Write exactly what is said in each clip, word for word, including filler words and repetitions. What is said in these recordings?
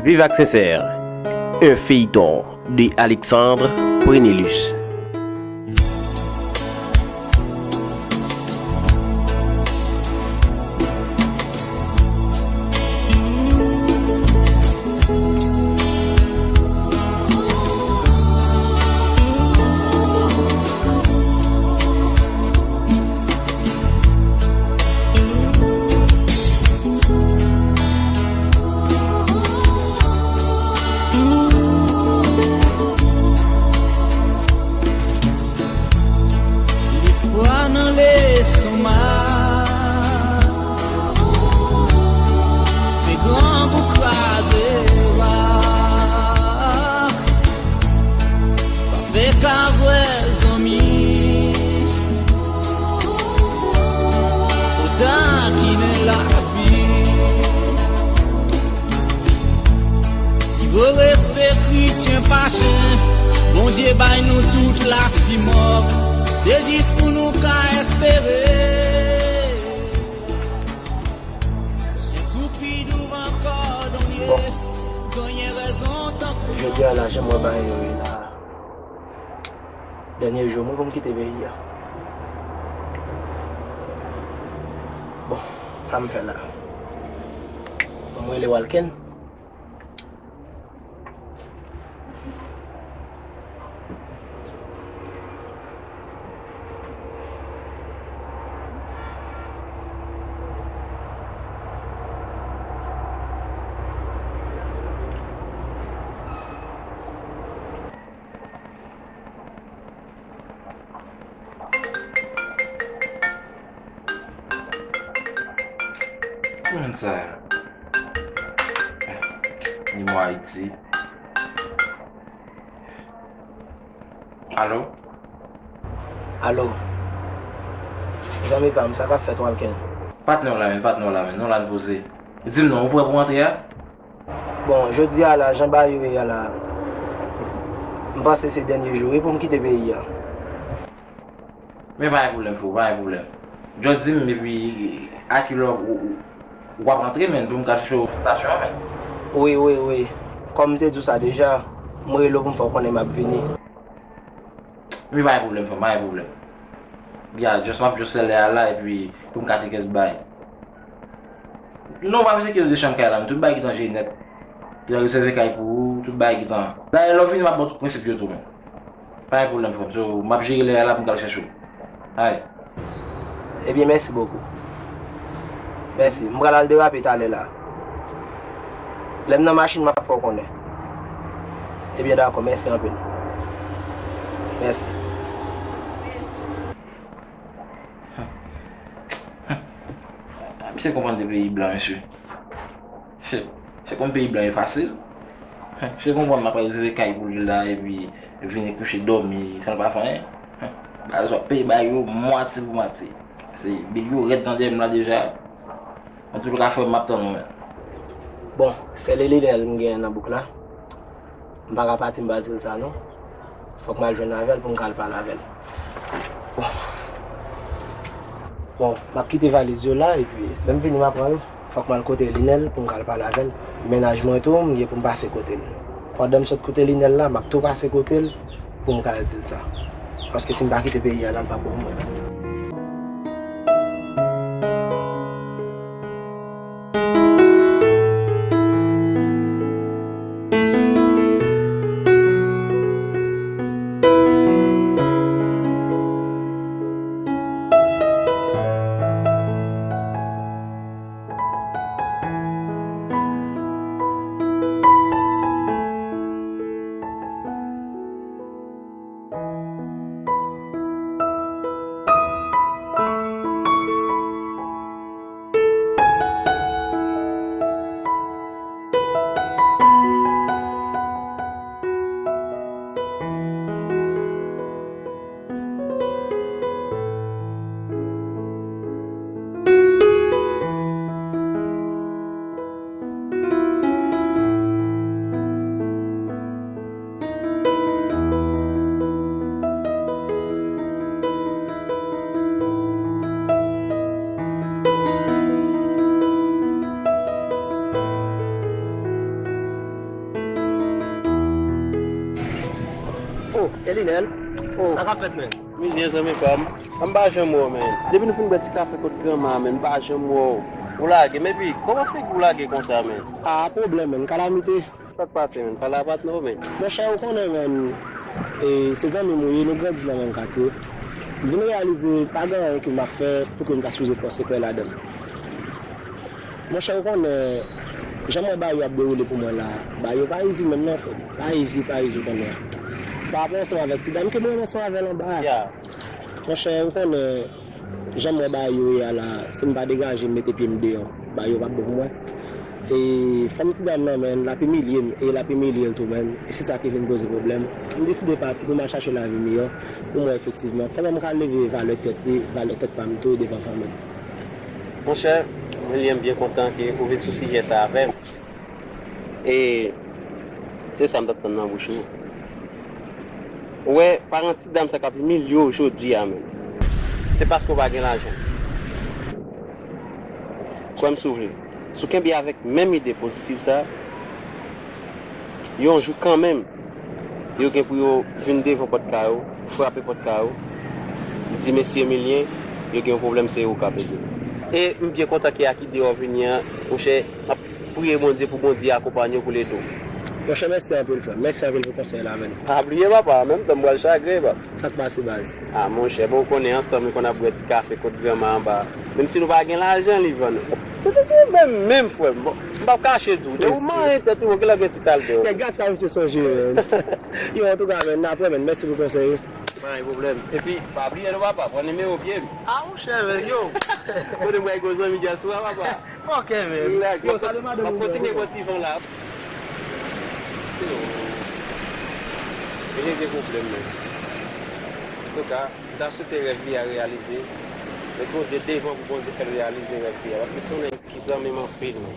Viv ak Sensè, un feuilleton de Alexandre Prenelus. Lespwa nan lestomak. Fè grangou kraze rak. Pa fè kazwè zanmi. Fò takinen lavi. Si vre respè kretyen pa chen, Bondye bay nou tout lasimòk. Se jis pou nou ka espere. Chen koupi douvan kòdonye, genyen rezon tankou. Jodi a la, jan m wè bagay yo ye la. Dènye jou mwen pou m kite peyi a. Bon, sa m fè la? Bon, m rele Walken. Ki moun sa yo? Nimewo Ayiti. Alo? Alo? Zanmi pa m, sa k ap fèt, Walken? Patnè w la menm, patnè w la menm, non la n poze. Di m non, ou prè pou antre a? Bon, jodi a la, jan bagay yo ye a la, m panse se dènye jou wi pou m kite peyi a. Men pa gen pwoblèm, frè, pa gen pwoblèm. Just di m, epi a kilè w, w, w ap antre, men, pou m ka chèche w sou estasyon an, men. Wi, wi, wi. Kòm m te di w sa deja, m rele w pou m fè w konnen m ap vini. Men pa gen pwoblèm, frè m, pa gen pwoblèm. Ya, just m ap jwenn sèlè a la, epi pou m ka tcheke bay. Non, w ap tcheke de chanm kay la, men tout bagay gentan jere nèt. Yo rezève kay pou ou, tout bagay gentan. Dayè, lè w vini, m ap ba w tout prensip yo tou, men. Pa gen pwoblèm, frè m. So, m ap jere lè a la pou m ka al chèche w. Ay. Ebyen, mèsi bokou. Mèsi. M pral al derape talè la. Lè m nan machin, m ap fè w konnen. Ebyen, dakò. Mèsi anpil. Mèsi. Misye konprann de peyi blan, mesye. Misye, misye konn peyi blan e fasil. Misye konprann l ap rezève kay pou li la, epi vini kouche dòmi, san l pa fè anyen. Baz w ap peye bay yo mwatye pou mwatye. Se bil yo rèd nan dèyè m la deja. Antouka, frè m, m ap tann ou, men. Bon, sèl e Linèl m genyen nan bouk la. M pa ka pati, m pa di l sa, non. Fòk m al jwenn avè l pou m ka al pale avè l. Bon. Bon, m ap kite valiz yo la, epi lè m vini, m ap pran yo. Fòk m al kote Linèl pou m ka al pale avè l. Mennaj mwen tou, m gen pou m pase kote l. Pandan m sot kote Linèl la, m ap tou pase kote l pou m ka al di l sa. Paske si m pa kite peyi a la, l p ap bon pou mwen. Lionel, oh, sa k ap fèt, men? Mizè, zanmi pa m. M pa janm wè w, men. Depi nou fin bwè ti kafe kot granma, men, m pa janm wè w. Ou lage, men epi, kòman figi w lage konsa, men? Ah, pwoblèm, men, kalamite. Sa k pase, men? Pale a patnè w, men. Monchè, ou konnen, men, e, se zanmi m ou ye, nou grandi nan menm katye. M vin reyalize pa gen anyen ke m ap fè pou ke m ta sipoze fè yon sekrè ladan l. Monchè, ou konnen, jan m wè bagay yo ap dewoule pou mwen la, bagay yo pa izi menm non, frè m. Pa izi, pa izi, ou konnen. Pa rapò ansanm avèk ti dam ke mwen ansanm avè l anba a. Monchè, ou konnen, jan m wè bagay yo ye a la, si m pa degaje m mete pye m deyò, bagay yo p ap bon pou mwen. E fanm ti dam nan, men, l ap imilye m, e l ap imilye l tou, men. E se sa ki vin poze pwoblèm. M deside pati pou m al chache lavi miyò, pou mwen efektivman. Kòman m ka leve valè tèt li, valè tèt pa m tou devan fanmi m? Monchè, William, m byen kontan ke ou vin sou sijè sa avè m. E se sa m t ap tann nan bouch ou. Ou wè, paran ti dam sa k ap imilye w jodi a menm, se paske w pa gen lajan. Kwè m si w vle. Si w kenbe avèk menm ide pozitif sa, yon jou kanmenm, yo gen pou yo vin devan pòt kay ou, frape pòt kay ou, di, "Mesye Emilien, yo gen yon pwoblèm, se ou k ap ede." E m byen kontan ke a ki deyò vini an, monchè, m ap priye Bondye pou Bondye akonpanye w pou l ede w. Monchè, mèsi anpil, frè m. Mèsi anpil pou konsèy la, men. Pa bliye, papa, an menm tan m pral chagren, papa. Sa k pase, baz? A, monchè, bon, ou konnen ansanm, nou konn ap bwè ti kafe kot granma anba. Menm si nou pa gen lajan, li vann. Se te pwoblèm menm, frè m. Bon, m p ap kache di w. Depi w manyen tèt ou, ou genlè gen ti kalbè. Nèg, gad sa misye sonje, men. Yo, antouka, men, n ap wè, men. Mèsi pou konsèy ou. Pa gen pwoblèm. Epi, pa bliye non, papa, pran nimewo pye m. A, monchè, men, yo. Kote m pral gwo zanmi dyaspora, papa. Ok, men. Yo, salye madanm ou. M ap kontinye pran ti van la. Se ou. Vini gen pwoblèm, men. Antouka, m ta swete rèv li a reyalize. Met Bondye devan pou Bondye fè l reyalize rèv li a. Paske se yon nèg ki zanmi m anpil, men.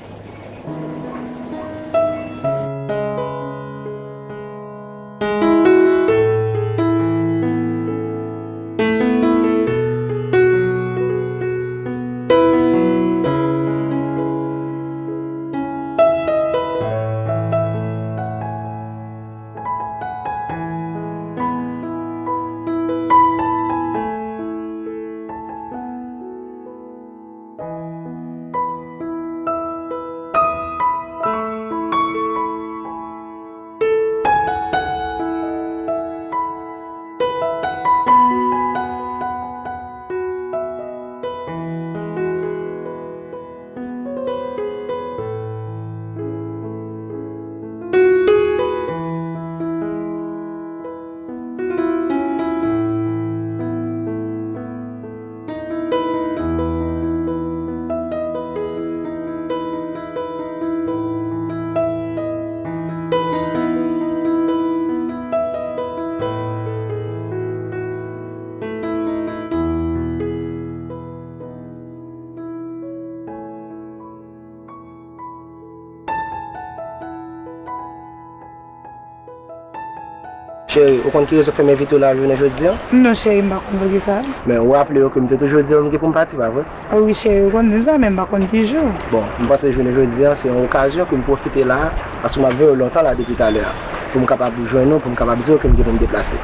Cheri, ou konn ki rezon k fè m envite w la jounen jodi a? Non, cheri, m pa konn poukisa. Men, ou raple w ke m te toujou di w m gen pou m pati, pa vre? Wi, cheri, ou konn di m sa, men m pa konn ki jou. Bon, m panse jounen jodi a, se yon okazyon ke m pwofite la, paske m ap veye w lontan la depi talè a, pou m kapab jwenn ou, pou m kapab di w ke m gen pou m deplase.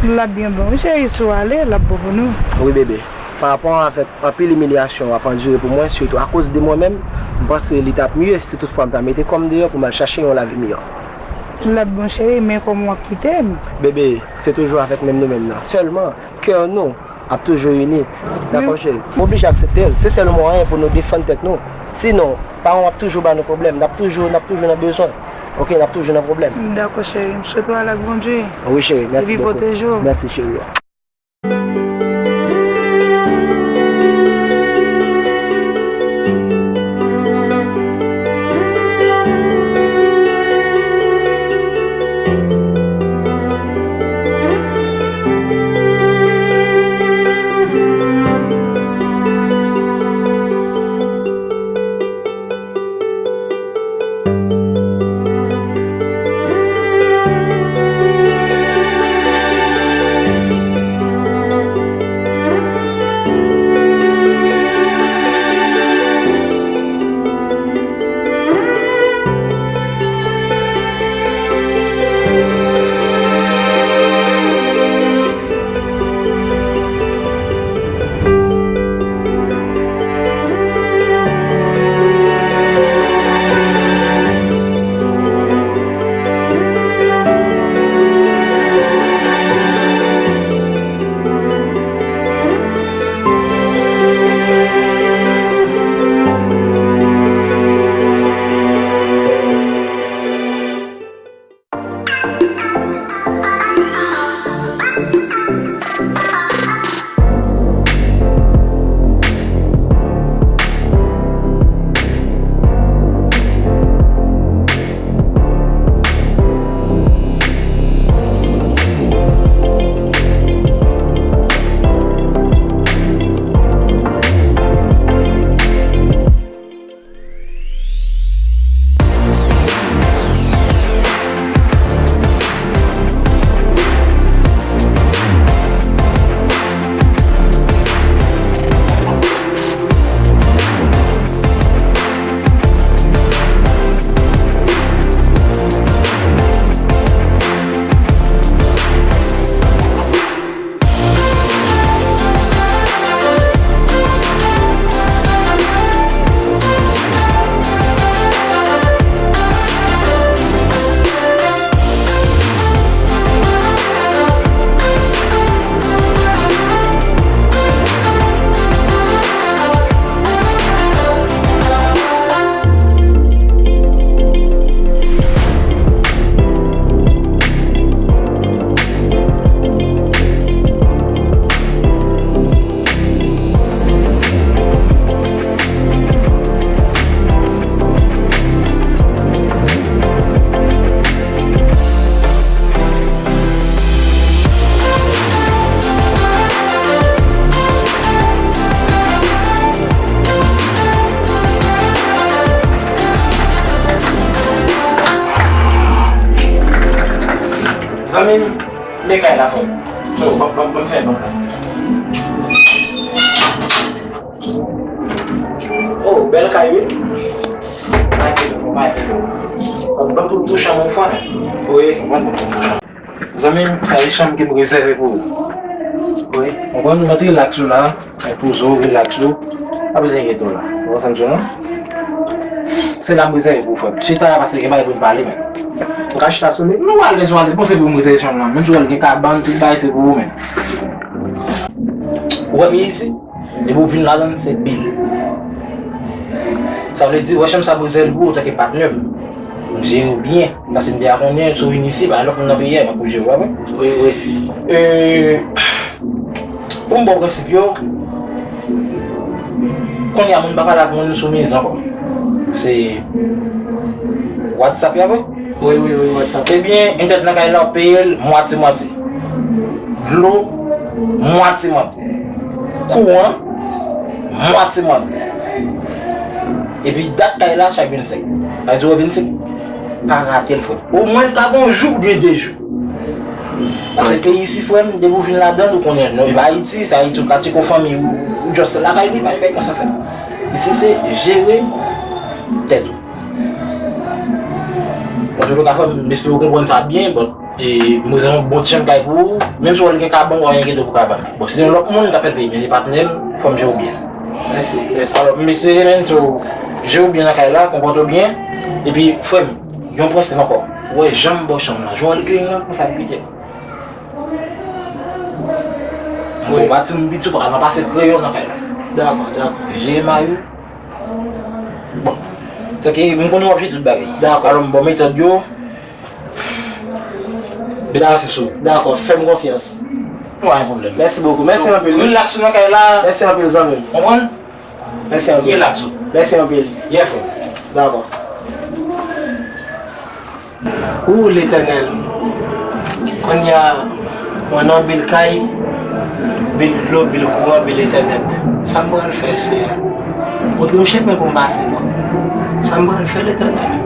L ap byen bon, wi, cheri, si w ale, l ap bon pou nou. Wi, bebe. Pa rapò avèk anpil imilyasyon w ap andire pou mwen, sitou akoz de mwen menm, m panse li t ap mye si toutfwa m ta mete kò m deyò pou m al chache yon lavi miyò. L ap bon, cheri, men kòman w ap kite m? Bebe, se toujou avèk menm nou menm nan. Sèlman, kè nou ap toujou ini. Dakò, cheri? M oblije aksepte l. Se sèl mwayen pou nou defann tèt nou. Sinon, paran w ap toujou ba nou pwoblèm. N ap toujou, n ap toujou nan bezwen. Oke, n ap toujou nan pwoblèm. Dakò, cheri. M swete w ale ak Bondye. Wi, cheri. Mèsi bokou. Epi pwoteje w. Mèsi, cheri. Zanmi m, men kay la frè m. Yo, ban, ban, ban m fè non. Oh, bèl kay wi. Pa enkyete w, pa enkyete w. Ban m pou m touche yon fwa. Wi, ban m pou m touche. Zanmi m, sa se chanm ke m rezève pou ou. Wi. Ou konprann, mwen te relax ou la, mwen poze w, relax ou. Pa bezwen enkyete w la. Ou konprann sa m di w non? Se la m rezève pou ou frè m. Chita la paske gen bagay pou n pale men. Ou ka chita sou li? Non, w alèz, w alèz. Bon, se pou m rezève chanm nan. Menm si w wè l gen kabann, tout bagay, se pou ou men. Ou wè peyi isi? Depi w vin ladan l, se bil. Sa vle di, wè chanm sa mwen jere pou ou antanke patnè m. Pou m jere w byen. Paske m deja konnen, si w vin isi, pa gen lòt moun nan peyi a, mwen pou jere w, pa vre? Wi, wi. E, pou m ba w prensip yo, kounye a moun pa pale ak moun sou miz ankò. Se WhatsApp, pa vre? Wi, wi, wi, WhatsApp. Ebyen, entènèt nan kay la, w peye l mwatye mwatye. Dlo, mwatye mwatye. Kouran, mwatye mwatye. Epi dat kay la, chak vennsenk. Sa vle di w vennsenk, pa rate l, frè. Omwen, l ka gen yon jou oubyen de jou. Paske peyi isi, frè m, depi w vin ladan l, ou konnen, nou, e pa Ayiti, se Ayiti, ou ka tcheke yon fanmi, ou, ou just lakay li, pa gen bagay konsa fèt. Isi, se jere tèt ou. Bon, antouka, frè m, m espere w konprann sa byen, bon, e m rezève yon bon ti chanm kay pou ou, menm si w wè l gen kabann, w pa enkyete w pou kabann. Bon, si se yon lòt moun, l t ap fè l peye, men li patnè m, fò m jere w byen. Mèsi, mèsi. Alò, m espere, men, si w jere w byen nan kay la, konpòte w byen, epi, frè m, yon prensip ankò, ou wè jan m ba w chanm nan, jan w wè l klin nan, konsa l pete. Wi. Ou pa timoun piti, ou pa ka nan pase kreyon nan kay la. Dakò, dakò. Jere mayo. Bon. Tanke m konnen w ap jere tout bagay. Dakò. Alò, m ba w metòd yo. Dakò. Mete sou. Dakò, fè m konfyans. Pa gen pwoblèm. Mèsi bokou. Mèsi anpil. Relax nan kay la. Mèsi anpil, zanmi m. Konprann? Mèsi anpil. Relax ou. Mèsi anpil. Yeah, frè. Dakò. Ou, Letènèl, kounye a, mwen nan bil kay, bil dlo, bil kouran, bil entènèt. Sa m pral fè, Seyè? Montre m chemen pou m pase, non. Sa m pral fè, Letènèl?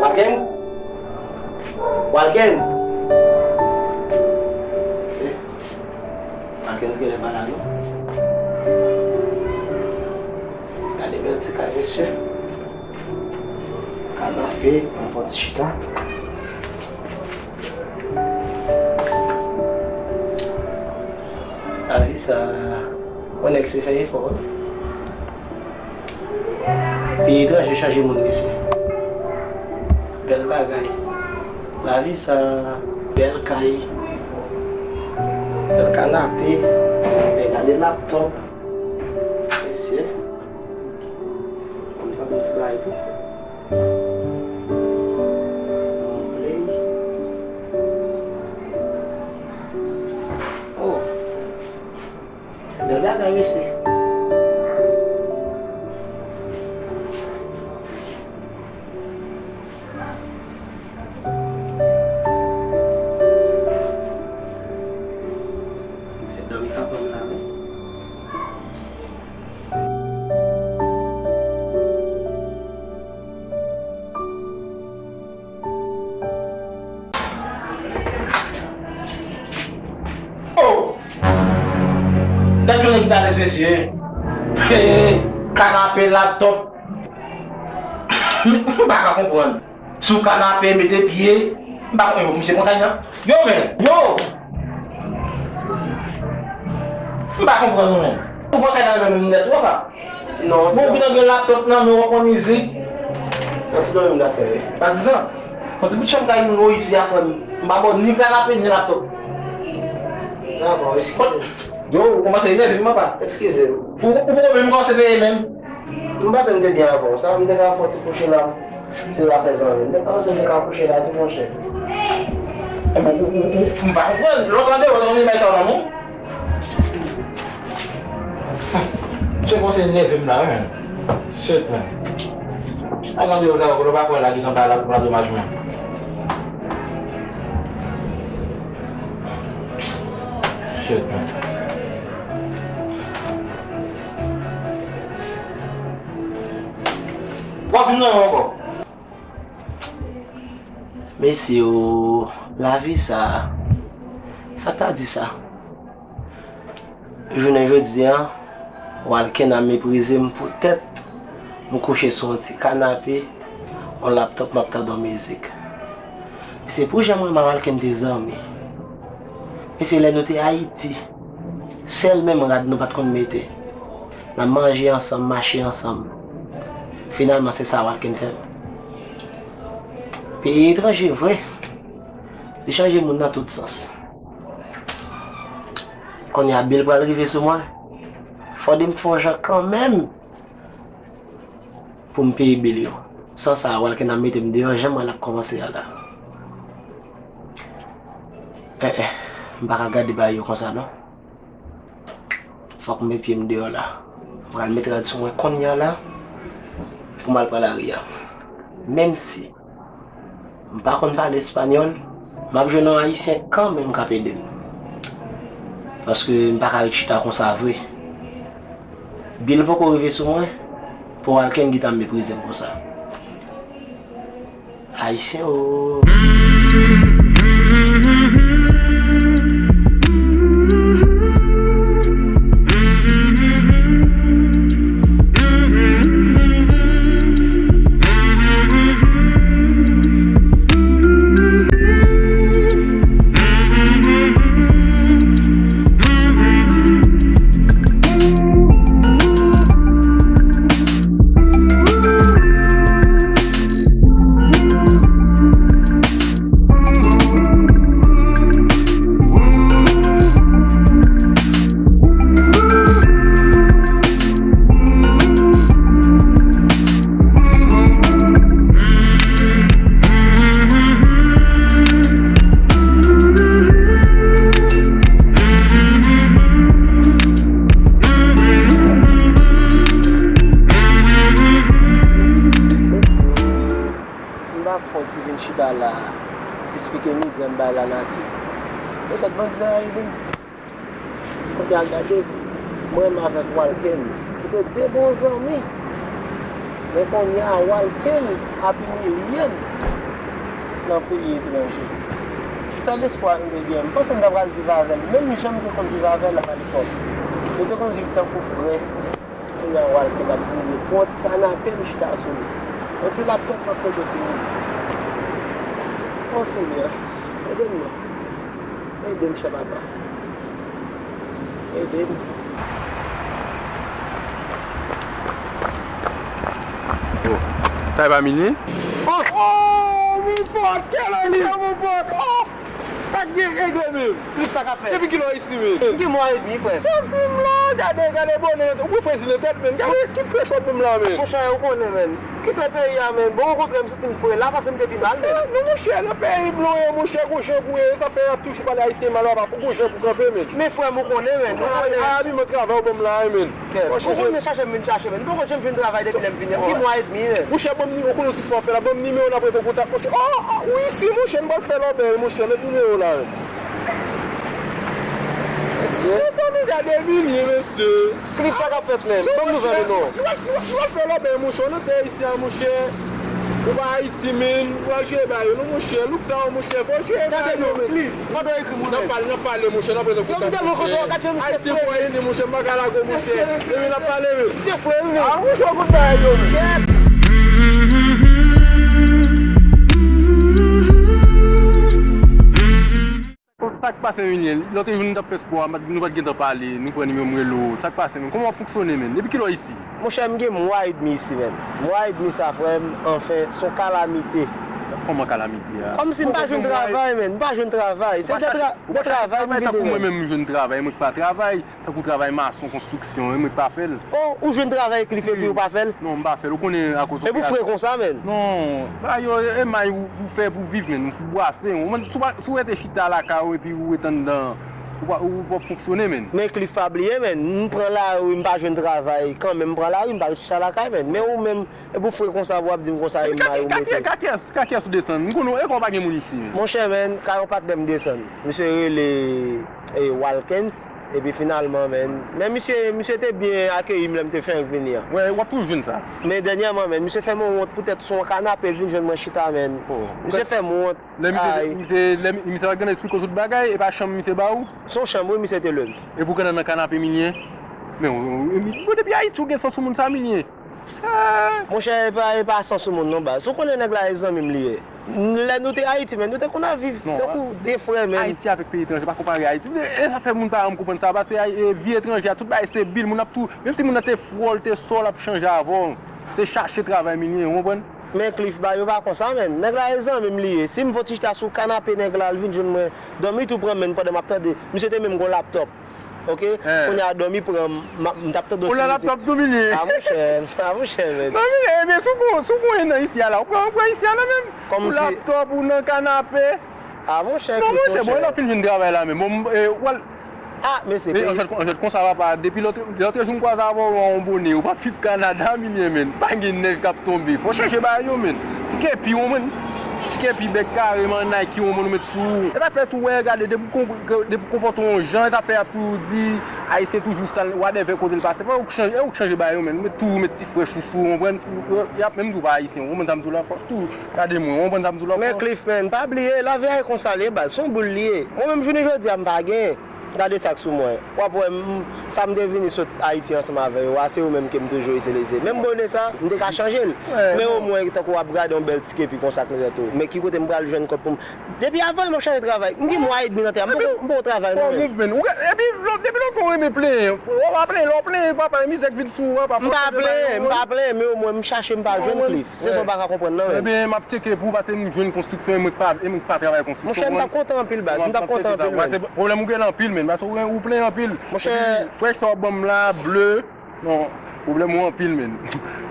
Walkens? Walken? Se Walkens genlè pa la non. Gade bèl ti kay mesye. Kanape, yon bon ti chita. Lavi sa, yon nèg se fè efò wi. Peyi etranje chanje moun mesye. Bèl bagay. Lavi sa, bèl kay. Bèl kanape. Men gade laptòp. Mesye. Mwen pa bèl ti bagay tou. Mwen play. Oh. Bèl bagay, mesye. Fè dòmi ka pran m la, wi. Oh! Gad yon nèg ki t alèz, mesye. Hey, kanape, laptòp. M pa ka konprann. Sou kanape, mete pye. M pa konn, yo, misye konsa, non? Yo, men! Yo! M pa konprann, non, men. Ou konn sa nan men m nèt, ou pa? Non, bon, ou gentan gen laptòp nan men w, w ap pran mizik. Yon ti dòmi m ta fè, wi. Pa di sa. Yon ti bout chanm kay moun, o, isi a, frè m. M pa ba w ni kanape, ni laptòp. Dakò, eskize m. Yo, ou kòmanse enève m, papa. Eskize m. Ou, ou poko menm kòmanse peye menm. M panse m te byen avè w. Sa, m te ka fè yon ti kouche la. Se zafè zanmi. M te ka panse m te ka kouche la tou, monchè. Bon, ou, ou, ou, m pa konprann. Lè w tande, w tande bay sa w nan men w. Chèf, ou se nève m la, wi, men. Shit, man. Ay, mande yo sa, yo pa kwè la, ki jan bagay la, tou pa domaj, men. Shit, man. W ap vin nan yon ankò. Mesye o, lavi sa a, sa ta di sa? Jounen jodi a, Walken ap meprize m poutèt m kouche sou yon ti kanape, yon laptòp, m ap tande yon mizik. Mesye, pou jan mwen, m ak Walken te zanmi. Mesye, lè nou te Ayiti, sèl menm rad nou pa t konn mete. N ap manje ansanm, mache ansanm. Finalman, se sa Walken fè m. Peyi etranje vre, li chanje moun nan tout sans. Kounye a, bil pral rive sou mwen. Fòde m fè yon jan kanmenm pou m peye bil yo. San sa, Walken ap mete m deyò, jan m wè l ap kòmanse a la. Eh, eh, m pa ka gade bagay yo konsa, non. Fòk m met pye m deyò la. M pral met rad sou mwen kounye a la pou m al pran lari a. Menm si m pa konn pale espanyòl, m ap jwenn yon Ayisyen kanmenm k ap ede m. Paske m pa ka ret chita konsa vre. Bil poko rive sou mwen, pou Walken gentan meprize m konsa. Ayisyen o. Si m pa fè yon ti vin chita la, esplike mizè m bay lanati. Petèt bandi sa ede m. Kounye a gade, mwen menm avèk Walken, ki te de bon zanmi. Men kounye a, Walken ap imilye n nan peyi etranje. Se sèl espwa m te gen. M panse m ta pral viv avè l, menm jan m te konn viv avè l alepòk. Nou te konn viv tankou frè. Kounye a, Walken ap boule pou yon ti kanape, m chita sou li. Yon ti laptòp, m ap tande yon ti mizik. O Senyè, ede m non. Ede m, chè papa. Ede m. Oh, sa e pa Mini? Oh, oh, mon pote, quel ami, mon pote, oh! Sa k gen, ede menm. Klip sa k ap fèt. Depi kilè w isi menm? M gen mwa edmi, frè. Jan w di m la, gade, gade bonè, ou frezi nan tèt menm. Gade ki frechè w ban m la menm. Monchè, ou konnen menm. Kite peyi a menm. Bon, okontrè, m santi m fre la, pase m te pi mal menm. Non, monchè, nan peyi blan yo, monchè, gon jan pou ye, zafè y ap toujou pale ayisyen mal, w ap ap gon jan pou kanpe menm. Men frè m, ou konnen menm. Ou konnen. Ay, ay, abi mwen travay ou ban m la, menm. Ou konnen chache m vin chache, menm. M poko janm jwenn travay depi lè m vini an. Gen mwa edmi, menm. Monchè, ban m nimewo, ou konnen ti sa w ap fè la, ban m nimewo, n ap rete an kontak, monchè. Oh, oh, ou isi, monchè, m pral fè lòbèy, monchè, met nimewo la, menm. Mesye. Mezanmi, gade Mini, mesye. Klip sa k ap fèt menm. Ban m nouvèl ou non. Nou pral, nou pral, nou pral fè lòbèy, monchè. Ou nan tè isi a, monchè. Ou pa Ayiti, menm. Ou pral jwe ba yo, non, monchè. Look sa, monchè. Fò jwe ba yo, menm. Fò ekri moun. N ap pale, n ap pale, monchè. N ap rete an kontak, monchè. Ayisyen pou Ayisyen, monchè. M pa ka lage w, monchè. Epi n ap pale, menm. Misye fre, wi, menm. Ah, monchè, w konn bagay yo, menm. Sa k pase, Mini? Lòt jou nou t ap fè espwa, nou pa t gentan pale, nou pran nimewo m rele w. Sa k pase, menm? Kòman w ap fonksyone, menm? Depi kilè w isi? Monchè, m gen mwa edmi isi, menm. Mwa edmi sa, frè m, anfen, s on kalamite. Kòman kalamite a? Kòmsi m pa jwenn travay, menm. M pa jwenn travay. Se de tra-, de travay m vide, menm. Tankou mwen menm, m jwenn travay, mwen k pa travay. Tankou travay mason, konstriksyon, e mwen k pa fè l. Oh, ou jwenn travay Cliff epi ou pa fè l? Non, m pa fè l. Ou konnen akoz... Epi w fre konsa, menm? Non, bagay yo, e may ou, ou fè pou viv, menm, ou bwase. Ou menm, si w pa, si w rete chita lakay ou epi ou ret anndan, Ou pa, ou p ap fonksyone, menn. Men Cliff, pa bliye, menn. M pran lari, m pa jwenn travay. Kanmenm, m pran lari, m pa ret chita lakay, menn. Men ou menm, epi w fre konsa, pou w ap di m konsa, e may ou mete. Ka kiyès, ka kiyès ou desann? M konnen, e kon pa gen moun isi, menn. Monchè, menn, ka yon patnè m desann. Misye rele, e, Walkens. Epi finalman, menn. Men misye, misye te byen akeyi m lè m te fenk vini an. Wè, w ap toujou jwenn sa. Men dènyèman, menn, misye fè m wont poutèt sou yon kanape, l vin jwenn mwen chita, menn. Oh, misye fè m wont. Lè misye, misye, lè mi-, misye pa t gentan eksplike w tout bagay, e pa chanm misye ba ou? Se yon chanm, wi, misye te lwe m. Epi w gentan nan kanape milyen? Men, w, w, w, bon, depi Ayiti, w gen sans sou moun sa milyen. Ah. Monchè, e pa, e pa sans sou moun non, baz. Ou konnen nèg la e zanmi m li ye. Lè nou te Ayiti, menn, nou te konn ap viv tankou de frè, menn. Ayiti avèk peyi etranje, pa konpare Ayiti. E, e sa fè moun pa janm konprann sa, paske, e, vi etranje a, tout bagay se bil, moun ap tou, menm si moun nan te fwò, l te sò, l ap chanje avè w. Se chache travay milyen, ou konprann? Men Cliff, ba yo pa konsa, menn. Nèg la e zanmi m li ye. Si m fouti chita sou kanape nèg la, l vin jwenn mwen, dòmi tou pran m, menn, pandan m ap tande. Misye te menm gon laptòp. Ok? Kounye a dòmi pran m, m, m t ap tande yon ti mizik. Ou nan laptòp tou, milyen? A monchè, a monchè, menn. Non, milyen, ebyen, si w gon, si w gon en nan isi a la, ou pran, ou pran isi a la menm. Ou laptòp, ou nan kanape. A monchè, Cliff, monchè. Non, monchè, bon, lè w fin jwenn travay la menm. Bon, e, w al Ah, mesye, e, anfèt, anfèt, konsa, papa, depi lòt, lòt jou m kwaze avè w, w a yon bone, ou p ap viv Kanada, milyen, menn. Pa gen nèj k ap tonbe. Fò w chanje bagay yo, menn. Ti kepi w, menn. Ti kepi bèk kare, man, Nike w, menn, ou met sou ou. E pa fè tou wè, gade, depi w kon-, depi w konpòte w yon jan, e sa fè y ap toujou di, Ayisyen toujou sal, whatever kote l pase. Fò ou k chanje, e ou k chanje bagay yo, menn. Ou met tou, ou met ti frèch ou sou ou, w konprann? Ou, y ap menm di w pa Ayisyen, w konprann sa m di w la? Fò tou, gade mwen, w konprann sa m di w la? Men Cliff, menn, pa bliye, lavi a e konsa l ye, baz. Se yon boul li ye. Mwen menm, jounen jodi a, m pa gen. Gade sa k sou mwen. W ap wè m, sa m te vini sot Ayiti ansanm avè yo a, se yo menm ke m toujou itilize. Menm bone sa, m te ka chanje l. Men omwen, tankou w ap gade yon bèl ti kepi konsa k nan tèt ou. Men ki kote m pral jwenn kòb pou m. Depi avan m ap chache travay. M gen mwa edmi nan tè a, m poko, m poko travay non, menm. Epi, depi lontan w renmen plenyen. W ap plenyen, lè w plenyen, papa, mizè k vin sou ou a, papa. M pa plenyen, m pa plenyen, men omwen m chache, m pa jwenn, Cliff. Se sa w pa ka konprann nan, menn. Ebyen, m ap tcheke pou w, paske m jwenn konstriksyon, e mwen k pa, e mwen k pa travay konstriksyon. Monchè, m t ap kontan anpil, baz. M t ap kontan anpil, menn. Pwoblèm ou gen anpil, menn. Paske ou, ou plenyen anpil. Monchè. Epi, frèch sa w ap ban m la, ble. Non, pwoblèm ou anpil, menn.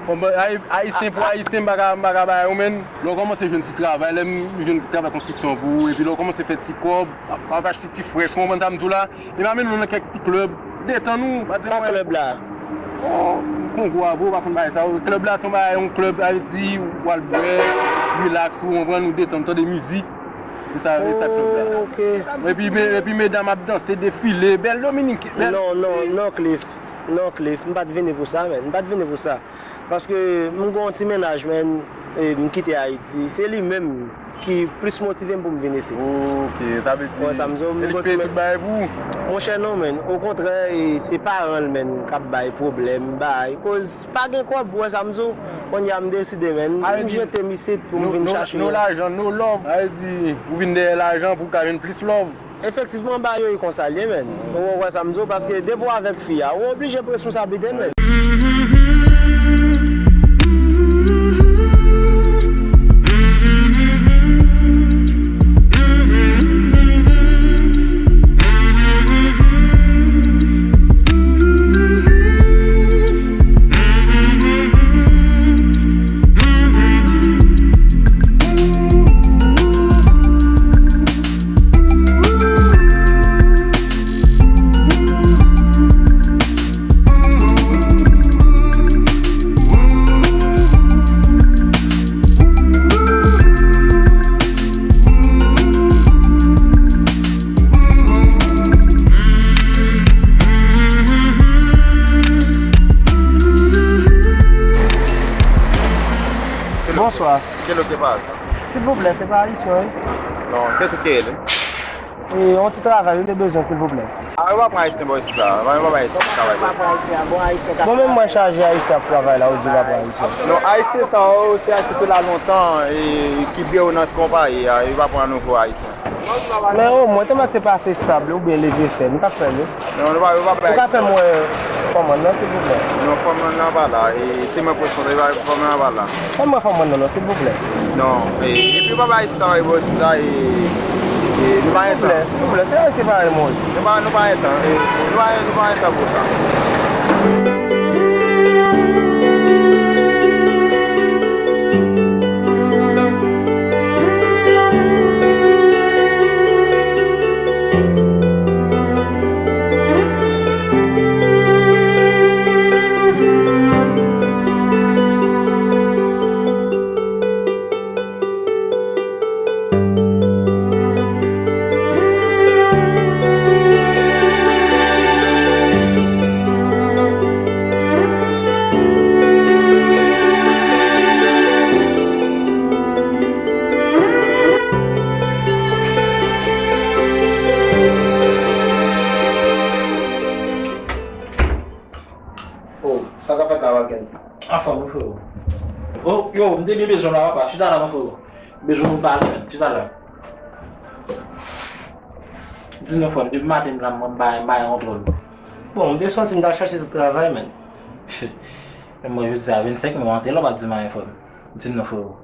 Bon, Ay-, Ayisyen pou Ayisyen, m pa ka, m pa ka ba yo, menn. Lè w kòmanse jwenn ti travay, lè m jwenn travay konstriksyon pou ou, epi lè w kòmanse fè ti kòb, w ap achte ti frèch, ou konprann sa m di w la? E m ap mennen w nan kèk ti klèb. Detann ou, pa di mwen. Sa klèb la? Oh, m pran gwo abo, ou pa konn bagay sa yo. Klèb la se yon bagay, yon klèb, sa vle di, w al bwè, relax, ou konprann, ou detann, tande mizik. E sa, e sa klèb la. Oh, ok. Epi, me-, epi medam ap danse, defile, bèl Dominik, bèl. Non, non, non, Cliff. Non, Cliff, m pa t vini pou sa, menn. M pa t vini pou sa. Paske m gen yon ti mennaj, menn, e m kite Ayiti. Se li menm ki plis motive m pou m vin isit. Ok, sa vle di, wè sa m di w, m gen yon ti mennaj. E li k peye tout bagay pou ou? Monchè, non, menn. Okontrè, e se paran l, menn, k ap bay pwoblèm, bay koz pa gen kòb, wè sa m di w. Kounye a, m deside, menn, m jete m isit pou m vin chache. No lajan, no love. Sa vle di, ou vin dèyè lajan pou w ka jwenn plis love. Efektivman, bagay yo e konsa l ye, menn. Ou wè sa m di w, paske depi w avèk fi a, ou oblije pran responsablite l, menn. Bonswa. Kèl ou te pale? Silvouplè, se pa Ayisyen, wi. Non, se tou ki rele. E, yon ti travay, wi, m te bezwen, silvouplè. A, yo pa pran Ayisyen bò isit la. Yo pa pran Ayisyen travay bò isit la. Bon, menm mwen chaje Ayisyen ap travay la, ou di yo pa pran Ayisyen. Non, Ayisyen sa yo, se Ayisyen ki la lontan, e ki byen yo nan konpayi a, yo pa pran nouvo Ayisyen. Men omwen, tèlman se pase sab oubyen leve fè, m t ap fè l, wi. Non, nou pa, nou pa bay. Ou ka fè m wè fòm nan, silvouplè? Non, fòm nan pa la. E, se mwen pwofesyonèl, fòm nan pa la. Fè m wè fòm nan, non, silvouplè. Non, e, epi pa bay star e bò star e, e, nou pa gen tan. Silvouplè, silvouplè, se resevwa e mwen. Nou pa, nou pa gen tan, e, nou pa, nou pa gen tan pou sa. Yo, m te byen bezwen w la, papa. Chita la, non, frero. Bezwen nou pale, menn. Chita la. Di nou, frè m, depi maten m la, mwen, m pa, m pa gen kontwòl. Bon, m te sòti, m t al chache ti travay, menn. Men mwen, jodi a vennsenk, mwen antre la, w ap di m anyen, frè m. Di m non, frero.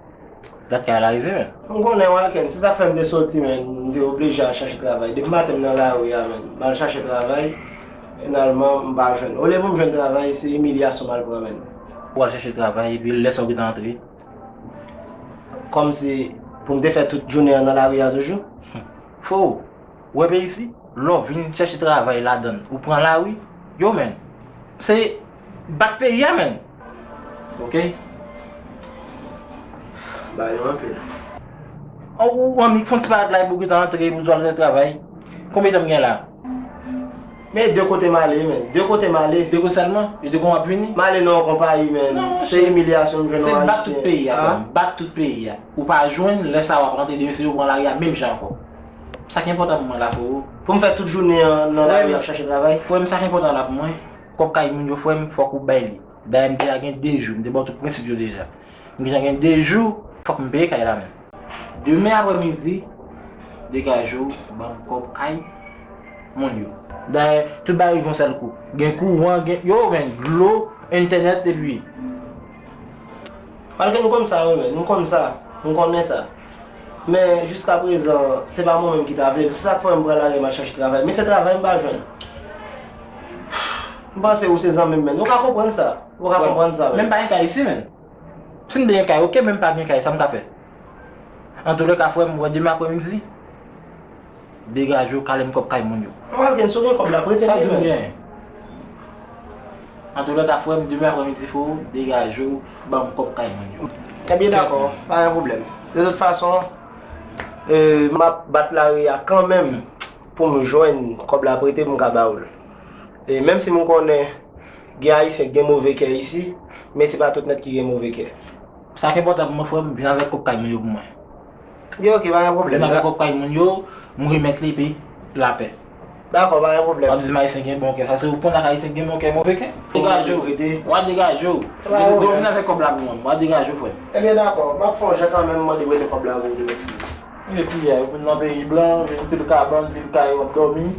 Dat kay la rive, menn. M konnen, Walken, se sa k fè m te sòti, menn. M te oblije al chache travay. Depi maten, m nan lari a, menn. M al chache travay, finalman, m pa jwenn. Olye pou m jwenn travay, se imilyasyon m al pran, menn. Ou al chache travay, epi lè sa w gentan antre? Kòmsi pou m te fè tout jounen an nan lari a toujou? Frero, ou wè peyi isi, lè w vin chèche travay ladan l, ou pran lari, yo, menn. Se bat peyi a, menn. Ok? Ba yo anpil. Ou, ou annik fè yon ti parad la epi w gentan antre epi w al fè travay. Konbyen tan m gen la? Men de kote m ale, menn. De kote m ale. De kote sèlman? E de kote w ap vini? M ale nan yon konpayi, menn. Non, monchè. Se imilyasyon m jwenn nan Ayisyen. Se bat tout peyi a, frè m. Bat tout peyi a. Ou pa jwenn, lè sa w ap rantre demen, se yo pran lari a menm jan ankò. Sa ki enpòtan pou mwen la, frero. Pou m fè tout jounen an nan lari ap chache travay? Frè m, sa ki enpòtan la pou mwen, kòb kay moun yo, frè m, fòk ou bay li. Dayè, m deja gen de jou, m te ba w tout prensip yo deja. M deja gen de jou, fòk m peye kay la menm. Demen aprèmidi, degaje w, ban m kòb kay moun yo. Dayè, tout bagay rive yon sèl kou. Gen kouran, gen, yo, men, dlo, entènèt, epi. Paske nou konn sa, wi, men, nou konn sa, nou konnen sa. Men, jiskaprezan, se pa mwen menm ki ta vle l. Se sa k fè m pran lari m al chache travay. Men se travay m pa jwenn. M panse ou se zanmi m, men. Ou ka konprann sa. Ou ka konprann sa, men. Men m pa gen kay isi, men. Si m te gen kay, ok, men m pa gen kay, sa m ka fè? Antoulèka, frè m, wè demen aprèmidi, degaje w, kale m kòb kay moun yo. Mwen gen, si w gen kòb la, prete m li, men. Antoulèka, frè m, demen aprèmidi, frè w, degaje w, ban m kòb kay moun yo. Ebyen, dakò, pa gen pwoblèm. De tout fason, e, m ap bat lari a kanmenm pou m jwenn kòb la prete pou m ka ba w l. E menm si m konnen gen Ayisyen k gen move kè isi, men se pa tout nèt ki gen move kè. Sa ki enpòtan pou mwen, frè m, vin avèk kòb kay moun yo pou mwen. Gen, ok, pa gen pwoblèm. Vin avèk kòb kay moun yo, m remèt li epi lapè. Dakò, pa gen pwoblèm. W ap di m Ayisyen gen bon kè. Sa se ou konn ak Ayisyen gen bon kè, move kè? Degaje w. W a degaje w. Degaje w, vin avèk kòb la pou mwen. W a degaje w, frè m. Ebyen, dakò. M ap fè yon jan kanmenm, mande prete kòb la pou ou demen si. Epi, yo vin nan peyi blan, vin pile kabann, pile kay, w ap dòmi.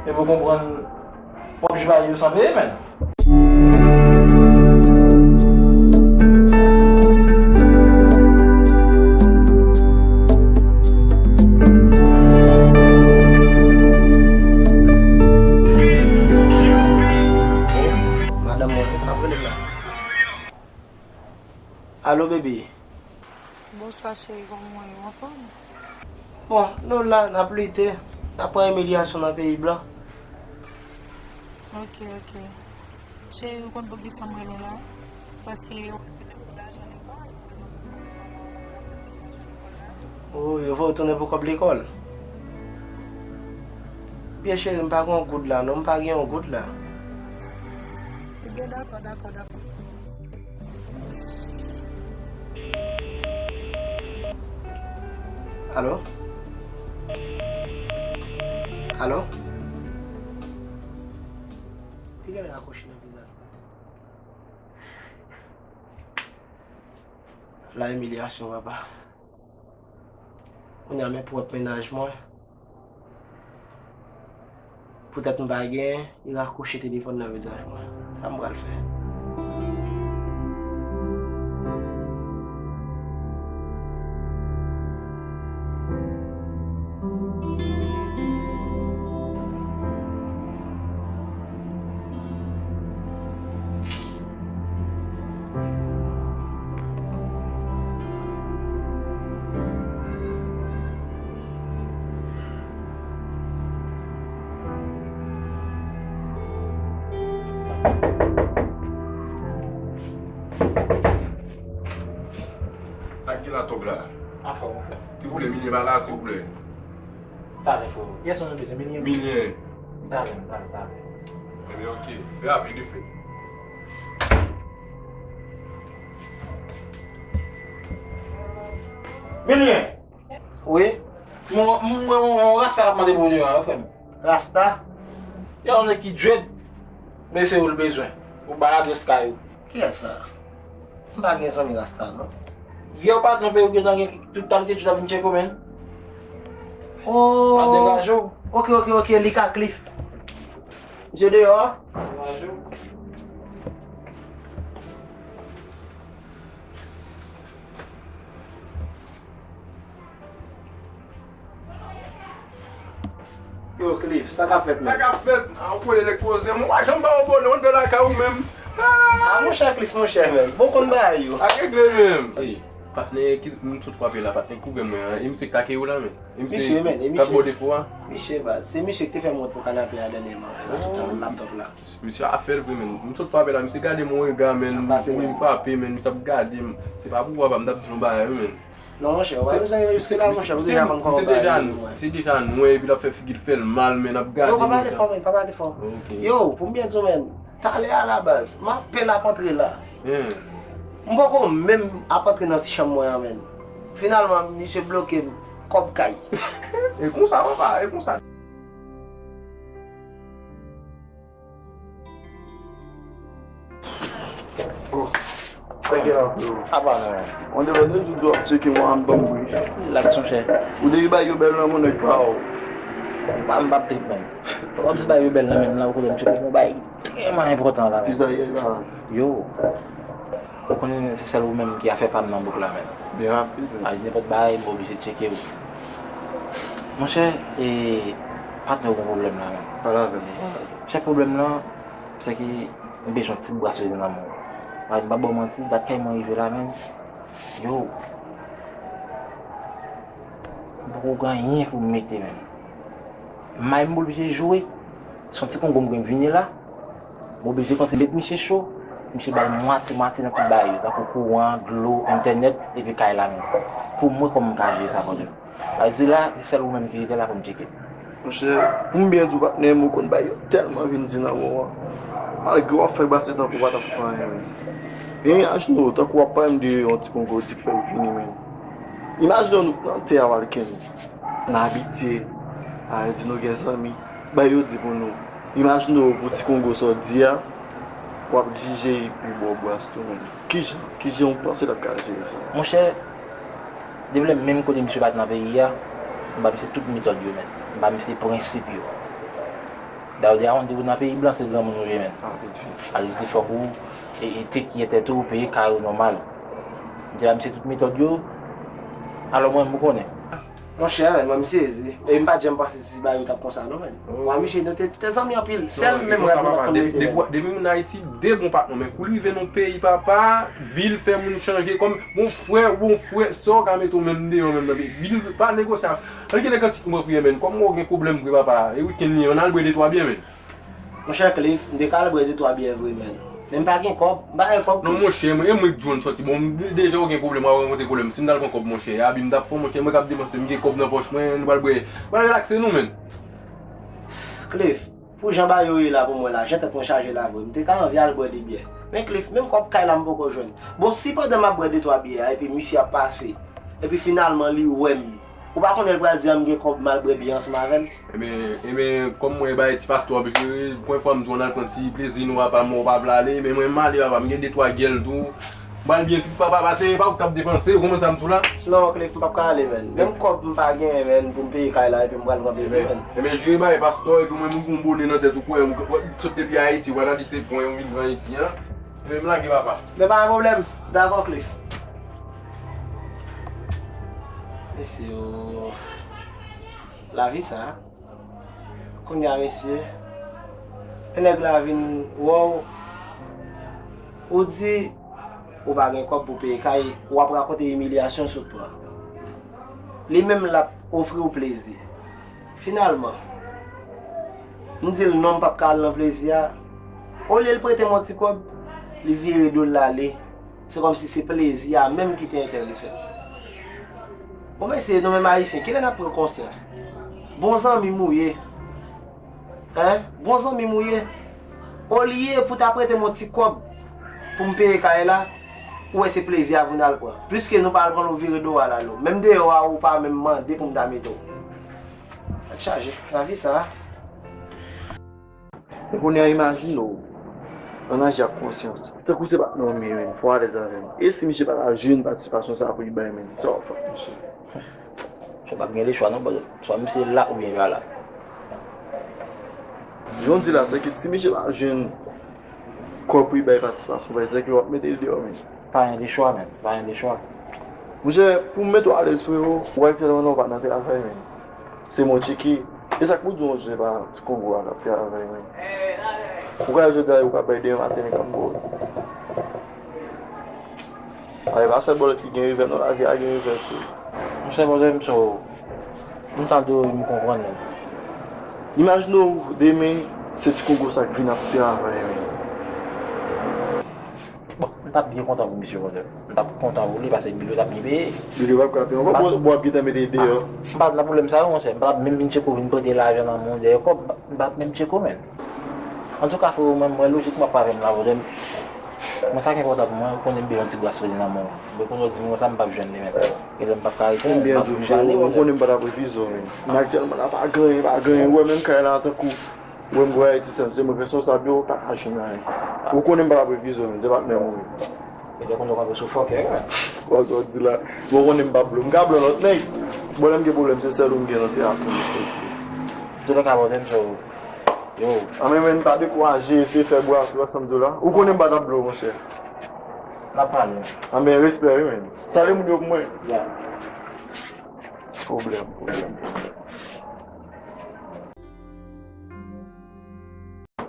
Epi w konprann, w ap jwe a yo san peye, menn. Madanm mwen, ap rele m la. Alo, baby. Bonswa, cheri, kòman w ye? Ou anfòm? Bon, nou la, n ap lite, n ap pran imilyasyon nan peyi blan. Ok, ok. Cheri, ou konn poukisa m rele w la? Paske yo vle pou lajan lekòl. O, yo voye w tounen pou kòb lekòl? Byen, cheri, m pa gen yon goud la, non, m pa gen yon goud la. Ebyen, dakò, dakò, dakò. Alo? Alo? Li genlè rakwoche nan vizaj mwen. La imilyasyon, papa. Kounye a, men pwòp mennaj mwen. Poutèt m pa genyen, li rakwoche telefòn nan vizaj mwen. Sa m pral fè? Sa k gen la, Tòg la? Anfòm, anfòm. Ti boule, Milyen pa la, silvouplè. Talè, frè. Kiyès ou bezwen, Milyen? Milyen. Talè, talè, talè. Ebyen, ok. Fè rapid, vit fè. Milyen! Wi? Mwen, mwen, mwen, mwen, rasta k ap mande pou ou deyò a, wi, frè m. Rasta? Yon nèg ki dread, men se ou l bezwen. Ou ba l adrès kay ou. Kiyès sa? M pa gen zanmi rasta, non. Yo, patnè, ou gentan gen tout kalite, tout ap vin tcheke w, menn. Oh. Pa degaje w. Ok, ok, ok, li ka Cliff. Misye deyò a. Yo, Cliff, sa k ap fèt, menn? Sa k ap fèt? An, ou konnen nèg poze. Mwen pa janm ba w bonè, mwen te lakay ou menm. Ah, monchè Cliff, monchè, menn. Bon, konn bagay yo. Ak regle menm. Ey, patnè ki m sot frape la, patnè k kouvè mwen an. E misye k take yo la, menn. E misye, menn, e k ap misye, ba w defo a. Misye, baz, se misye ki te fè m ront pou kanape a dènyèman. La, tout an laptop la. Misye ap fè l vre, menn. M sot frape la, misye gade m yon rega, menn. M frape, menn. Misye ap gade m. Se pa pou papa m t ap di yon bagay, wi, menn. Non, monchè, ou pa bezwen rejistre la, monchè, ou deja konn kòman bagay yo, mwen. Misye deja nwè, epi l ap fè figi l fè l mal, menn, ap gade m konsa. Yo, pa pale fò, menn, pa pale fò. Ok. Yo, pou m byen di w, menn, talè a la, baz, m apèn ap antre la. M poko menm ap antre nan ti chanm mwen an, menn. Finalman, misye bloke m, kòb kay. E konsa, papa, e konsa. Apa non. Mwen te wè nou tout ap tcheke mwen an ban m bri. Relax, monchè. Ou depi bay yo bèl nan moun nèg pa w. M pa, m p ap trip, menn. W ap di bay yo bèl nan menm la, ou konnen m tcheke yon bay trèman enpòtan la, menn. Kisa ye la? Yo. Ou konnen se sèl ou menm ki afè pa m nan bouk la, menn. Byen rapid, menn. A, nenpòt bagay, m oblije tcheke w. Monchè, e, patnè w gen pwoblèm la, menn. Pale avè m, pale avè m. Chèf, pwoblèm lan, se ke m bezwen yon ti bras nan men w. A, m pa ba w manti, dat kay mwen rive la, menn. Yo. M poko gen anyen pou m mete, menn. May m oblije jwe. Se yon ti kongo m gen vini la. M oblije kòmanse met misye cho. Misye bay mwatye mwatye nan tout bagay yo, tankou kouran, dlo, entènèt, epi kay la menm. Pou mwen, kòman m ka jere sa, patnè? Sa vle di la, se sèl ou menm ki rete la pou m tcheke. Monchè, pou m byen di w, patnè m, ou konn bagay yo tèlman vin di nan men w. Malgre w ap fè pase tankou w pa t ap fè anyen, menn. Men imajine w, tankou w ap pale m de yon ti kongo, w di k fè l vini, menn. Imajine w, nou plante a Walken. N abitye a di nou gen zanmi. Bay yo di pou nou. Imajine w pou ti kongo sa w di a, w ap jije epi ba w bras tou menm. Kijan, kijan w panse l ap ka jere sa? Monchè, depi lè menm kote misye pa t nan peyi a, m ba misye tout metòd yo, menn. M ba misye prensip yo. Dayè, deja yon depi w nan peyi blan, se granmoun ou ye, menn. Sa vle di fòk ou e, e, take care tèt ou, peye kay ou nòmal. M te ba misye tout metòd yo. Alò, mwen, m konnen. Monchè, menn, mwen, m sezi. E m pa t janm panse si bagay yo t ap konsa, non, menn. Mwen, misye, nou te, te zanmi anpil. Sèl menm rèv mwen pa t konn mete, menn. Depi, depi m nan Ayiti, de bon patnè, men kou l rive nan peyi, papa, bil fè moun chanje. Kòm, bon frè, bon frè, sa w ka mete w menm deyò, menm nan peyi. Bil pa negosyab. Ann gen de kantik mwen priye, menn. Kòm mwen gen pwoblèm vre, papa. E wikenn li, ann al bwè de twa byè, menn. Monchè Cliff, m te ka al bwè de twa byè vre, menn. Men m pa gen kòb, m pa gen kòb. Non, monchè, mwen, e mwen k di w ann sòti. Bon, m, deja w gen pwoblèm, w ap rankontre pwoblèm. Si m t al pran kòb, monchè, e abi m t ap fè w, monchè, mwen k ap depanse, m gen kòb nan pòch mwen, nou pral bwè. Pral relakse nou, menn. Cliff, pou jan bagay yo ye la pou mwen la, jan tèt mwen chaje la vre, m te ka anvi al bwè de byè. Men Cliff, menm kòb kay la m poko jwenn. Bon, si pandan m ap bwè de twa byè a, epi misye ap pase, epi finalman li wè m, ou pa konnen l pral di a m gen kòb m al bwè byè ansanm avè l? Ebyen, ebyen, kòm mwen bay ti pastè ap jwe, pwen fwa m di w ann al pran ti plezi nou, papa, mwen w pa vle ale, men mwen m ale, papa, m gen de twa gèl tou. M pral byen trip, papa, pase, e pa ou k t ap depanse, ou konprann sa m di w la? Non, Cliff, m p ap ka ale, menn. Menm kòb m pa genyen, menn, pou m peye kay la, epi m pral pran plezi, menn. Ebyen, jere bay pastè, epi mwen, m gon bone nan tèt ou, kwè, m sot depi Ayiti, ou pa ta di se pwen ou vin pran isi, an? Ebyen, m lage, papa. Men pa gen pwoblèm. Dakò, Cliff. Mesye, o. Lavi sa. Kounye a, mesye, lè nèg la vin wè w, ou di ou pa gen kòb pou peye kay, w ap rakonte imilyasyon w sot pran. Li menm l ap ofri w plezi. Finalman, m di l non, m p ap ka al nan plezi a. Olye l prete m yon ti kòb, li vire do l l ale. Se kòmsi se plezi a menm ki te enterese l. Bon, mesye, nou menm Ayisyen, kilè n ap pran konsyans? Bon zanmi m ou ye. Hein? Bon zanmi m ou ye. Olye pou ta prete m yon ti kòb pou m peye kay la, ou wè se plezi a pou n al pran. Pliske nou pa al pran l, ou vire do w al ale w. Menm deyò a, ou pa menm mande pou m ta mete w. Tèt chaje, lavi sa. Men kounye a, imajine w, Ann aji ak konsyans. Tankou se patnè w, men, men, fò w alèz avè m. E si misye pa ta jwenn patisipasyon sa pou li bay, men, sa w ap fè ak misye? Misye p ap gen lechwa non, brother. Swa misye la oubyen li pa la. Jan w di la, se ke si misye pa jwenn kòb pou li bay patisipasyon, pa egzanp, w ap mete l deyò, men. Pa gen lechwa, men. Pa gen lechwa. Monchè, pou m mete w alèz, frero, w wè aktyèlman non, w pa nan travay, men. Se mwen tcheke. E sa k pou di w, monchè, se pa ti kongo a k ap travay, men. Ou ka jodi a, ou ka bay demen maten, nèg ap bo. Ay, pa sèl bòlèt ki gen revè, non, lavi a gen revè tou. Monchè, bòlèt, m so, m ta dwe m konprann, men. Imajine w, demen, se ti kongo sa k vin ap travay, men. Bon, m t ap byen kontan pou misye, bòlèt. M t ap kontan pou li, paske Billy t ap byen peye. Billy p ap ka peye. Bon, bon, bon, w ap gentan mete l deyò. M pa t nan pwoblèm sa yo, monchè. M pa t ap menm vin tcheke w vin prete lajan nan men w dèyè kòb. M pa t menm tcheke w, menm. Antouka, frero, mwen, mwen lojik m ap avè m la, bòlèt. Mwen, sa ki enpòtan pou mwen, ou konnen m bezwen yon ti gras sou li nan men w. Mwen konnen w di m konsa, m p ap jwenn li menm. E lè m p ap ka rete, m p ap vin pale, ou konnen m pa t ap refize w, men. Men aktyèlman, la, pa gen anyen, pa gen anyen. Ou wè menm kay la, tankou, ou wè m gwo Ayiti Sèm, se mwen k responsab yo, ou pa ka jwenn anyen. Ou konnen m pa t ap refize w, men, se patnè m ou ye. E lè konnen w kanpe sou fòkè, wi, men. Wè sa w di la. Bon, ou konnen m p ap blo. M ka blo lòt nèg. Bon, lè m gen pwoblèm, se sèl ou m gen nan teyat, monchè. Antouka, bòlèt, so, yo. Anben, men, pa dekouraje, eseye fè bwa sou ansanm de la. Ou konnen m pa t ap blo, monchè. N ap pale. Anben, respè, wi, men. Salye moun yo pou mwen. Ya. Pwoblèm, pwoblèm, pwoblèm.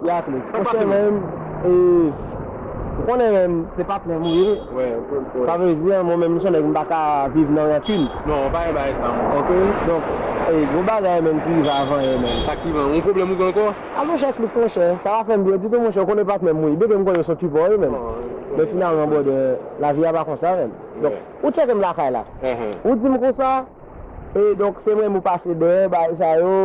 Ya, Cliff. Monchè, men, e, ou konnen, men, se patnè m ou ye. Wè, ou konnen. Sa vle di, mwen menm, m se yon nèg, m pa ka viv nan rankin. Non, pa gen bagay sa, monchè. Ok? Donk, e, gon bagay, men, ki rive avan yè, men. Sa ki rive, yon pwoblèm ou gen ankò? A, monchè, Cliff, monchè, sa pa fè m byen ditou, monchè, ou konnen patnè m ou ye. Bebe, m konnen se yon ti bò, wi, men. Men finalman, brother, lavi a pa konsa, men. Donk, ou tcheke m lakay la. Ou di m konsa, e, donk, se mwen m ou pase dèyè, bagay sa yo.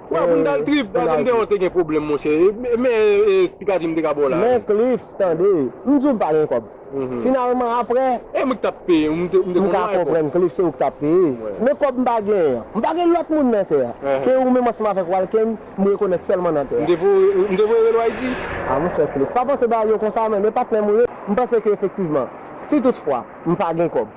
Wè, pou n t al trip, paske m te wè w te gen pwoblèm, monchè. Men, e, sitadi m te ka ba w la. Men, Cliff, tande, m di w m pa gen kòb. Finalman, apre. E mwen ki t ap peye, m te, m te konn w a epòk. M ka konprann, Cliff, se ou ki t ap peye. Men kòb m pa genyen an. M pa gen lòt moun nan tè a. Ke ou menm ansanm avèk Walken, m rekonèt sèlman nan tè a. M te voye, m te voye rele w Ayiti. A, monchè, Cliff, pa panse bagay yo konsa, men, men patnè m ou ye, m panse ke efektivman, si toutfwa, m pa gen kòb.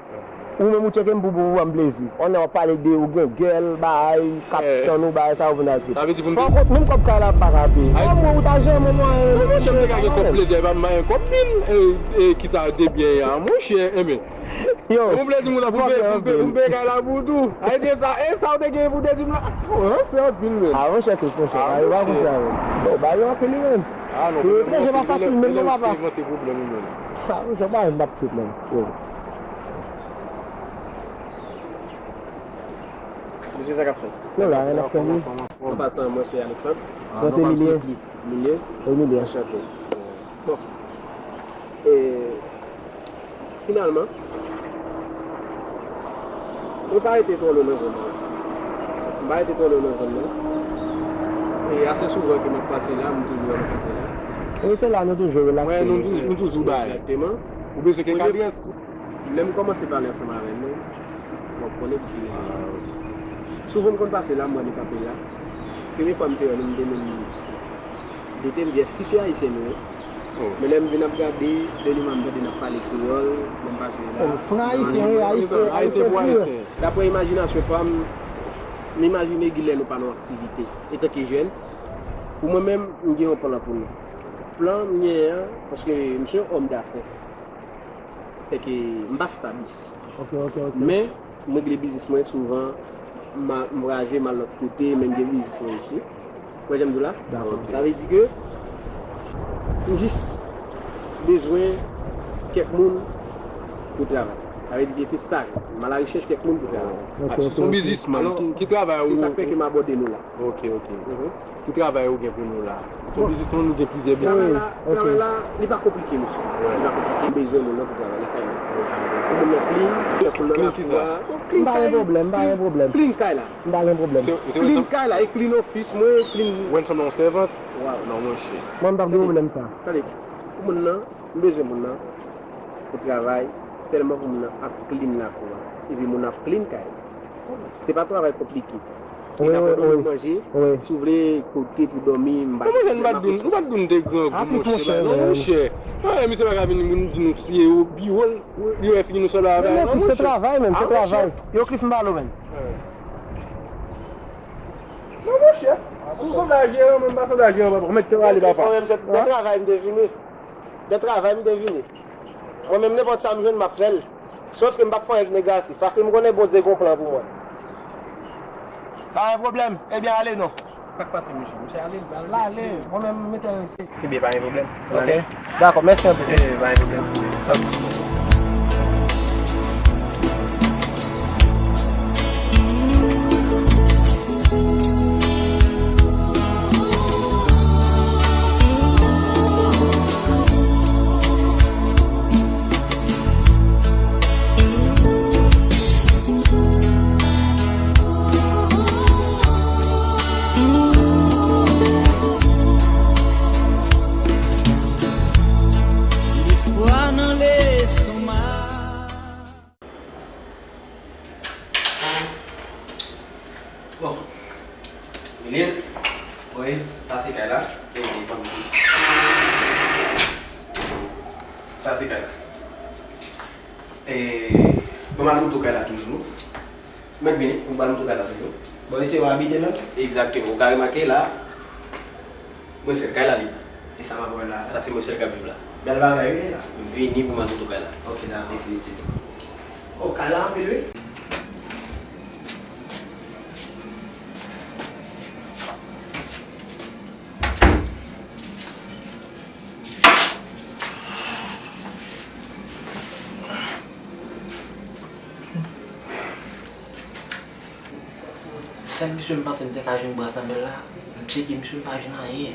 Ou menm ou tcheke m pou, pou, pou ban m plezi. On nèg w ap pale de ou gen gèl, bagay, k ap tann ou, bagay sa yo vin al trip. Sa vle di pou n. Pa kont, menm kòb kay la m pa ka peye. Kòm mwen ou ta janm mwen. Non, monchè, m te ka gen kòb plezi, epa m pa gen kòb pil. E, e, kisa de byen ya, monchè, enben. Yo. Bon plezi moun la pou m peye, pou m peye, pou m peye kay la pou ou tou. Ay, se sa, e sa ou te gen pou w te di m la. Bon, se anpil, men. A, monchè, tout, monchè. A, bagay yo pa konsa, men. Bon, bagay yo anpil, men. A, non, etranje pa fasil, menm non, papa. Evante pwoblèm, men. A, monchè, bagay m p ap trip, men. Yo. Mesye, sa k ap fèt? Nou la, n ap fè li. An pasan, mwen se Alexandre. Mwen se Emilie. Emilie. Emilie. Anchante. Bon. E, finalman, mwen pa rete twò lwen nan zòn nan. Mwen pa rete twò lwen nan zòn nan. E ase souvan ke m ap pase la, m toujou wè nou kanpe la. Wi, se la nou toujou relakse. Wè, nou toujou, nou toujou bay. Egzakteman. Ou bezwen kèk adrès? Lè m kòmanse pale ansanm avè nou, w ap konnen pou ki rezon. Souvan m konn pase la, m wè nou kanpe la. Premye fwa m te wè nou, m te menm doute, m di, èske se ayisyen nou ye? Men lè m vin ap gade, dènyèman m tande n ap pale kreyòl, lè m pase la. Fran ayisyen, wi, ayisyen, ayisyen pou ayisyen. Daprè imajinasyon pa m, m imajine gen lè nou pa nan aktivite. Etanke jèn, pou mwen menm, m gen yon plan pou nou. Plan m genyen an, paske m se yon òm dafè. Fè ke m pa stab isi. Ok, ok, ok. Men, m regle biznis mwen souvan, m a, m vwayaje, m al lòt kote, men m gen biznis mwen isi. Ou wè jan m di w la? Dakò. Sa vle di ke m jis bezwen kèk moun pou travay. Sa vle di ke se sa, m alarechèch kèk moun pou travay. Ok, ok, ok. Se yon biznismann, ki, ki travay ou? Se sa k fè ke m abòde nou la. Ok, ok. Ki travay ou gen pou nou la? Se yon biznismann, ou gen plizyè biznis? Travay la, travay la, li pa konplike, mesye. Li pa konplike. M bezwen moun nan pou travay lakay mwen. Pou moun nan clean, pou lè lakou a. Clean kay, m pa gen pwoblèm, m pa gen pwoblèm. Clean kay la. M pa gen pwoblèm. Clean kay la, e clean office mwen, clean. Ou wè m sanble yon sèvant? Waw. Non, monchè. Mwen, m p ap gen pwoblèm sa. Tande, pou moun nan, m bezwen moun nan pou travay, sèlman pou moun nan ap clean lakou a. Epi moun nan ap clean kay la. Se pa travay konplike. Wi, wi, wi. Manje, wi. Si w vle kote pou dòmi, m pa... Bon, monchè, nou pa t di, nou pa t di nou te grangou, monchè. Non, monchè. Misye pa ka vin di nou si e biwo l, li wè fini nou sòl la avè l, non, monchè. Se travay, menm, se travay. Yo, Cliff, m pale w, menm. Non, monchè. Si w sanble a jeran, mwen m pa sanble a jeran, papa. Mèt te ale, papa. Mwen menm, se de travay m te vini. De travay m te vini. Mwen menm, nenpòt sa m jwenn, m ap fè l. Sòf ke m p ap fè anyen k negatif, paske m konnen Bondye gen yon plan pou mwen. Pa gen pwoblèm. Ebyen, ale non. Sa k pase, mesye? Mesye, ale, ale. Mwen menm, m enterese. Ebyen, pa gen pwoblèm. Ok. Dakò, mèsi anpil. Ebyen, pa gen pwoblèm. Lespwa nan lestoma. Bon. Milie? Wi, sa se kay la. E, e, ban m. Sa se kay la. E, ban m al montre w kay la toujou. Ou mèt vini, ou ba m montre w kay la toujou. Bon, isi w abite menm? Egzakteman. Ou ka remake la, mwen sèl kay la li. E sa m ap wè la? Sa se mwen sèl k ap viv la. Bèl bagay, wi, la. Vini pou m al montre w kay la. Ok, la, definitivman. Oh, kay la anpil, wi. Sèl misye m panse m te ka jwenn bras anmè l la, m tcheke misye, m pa jwenn anyen.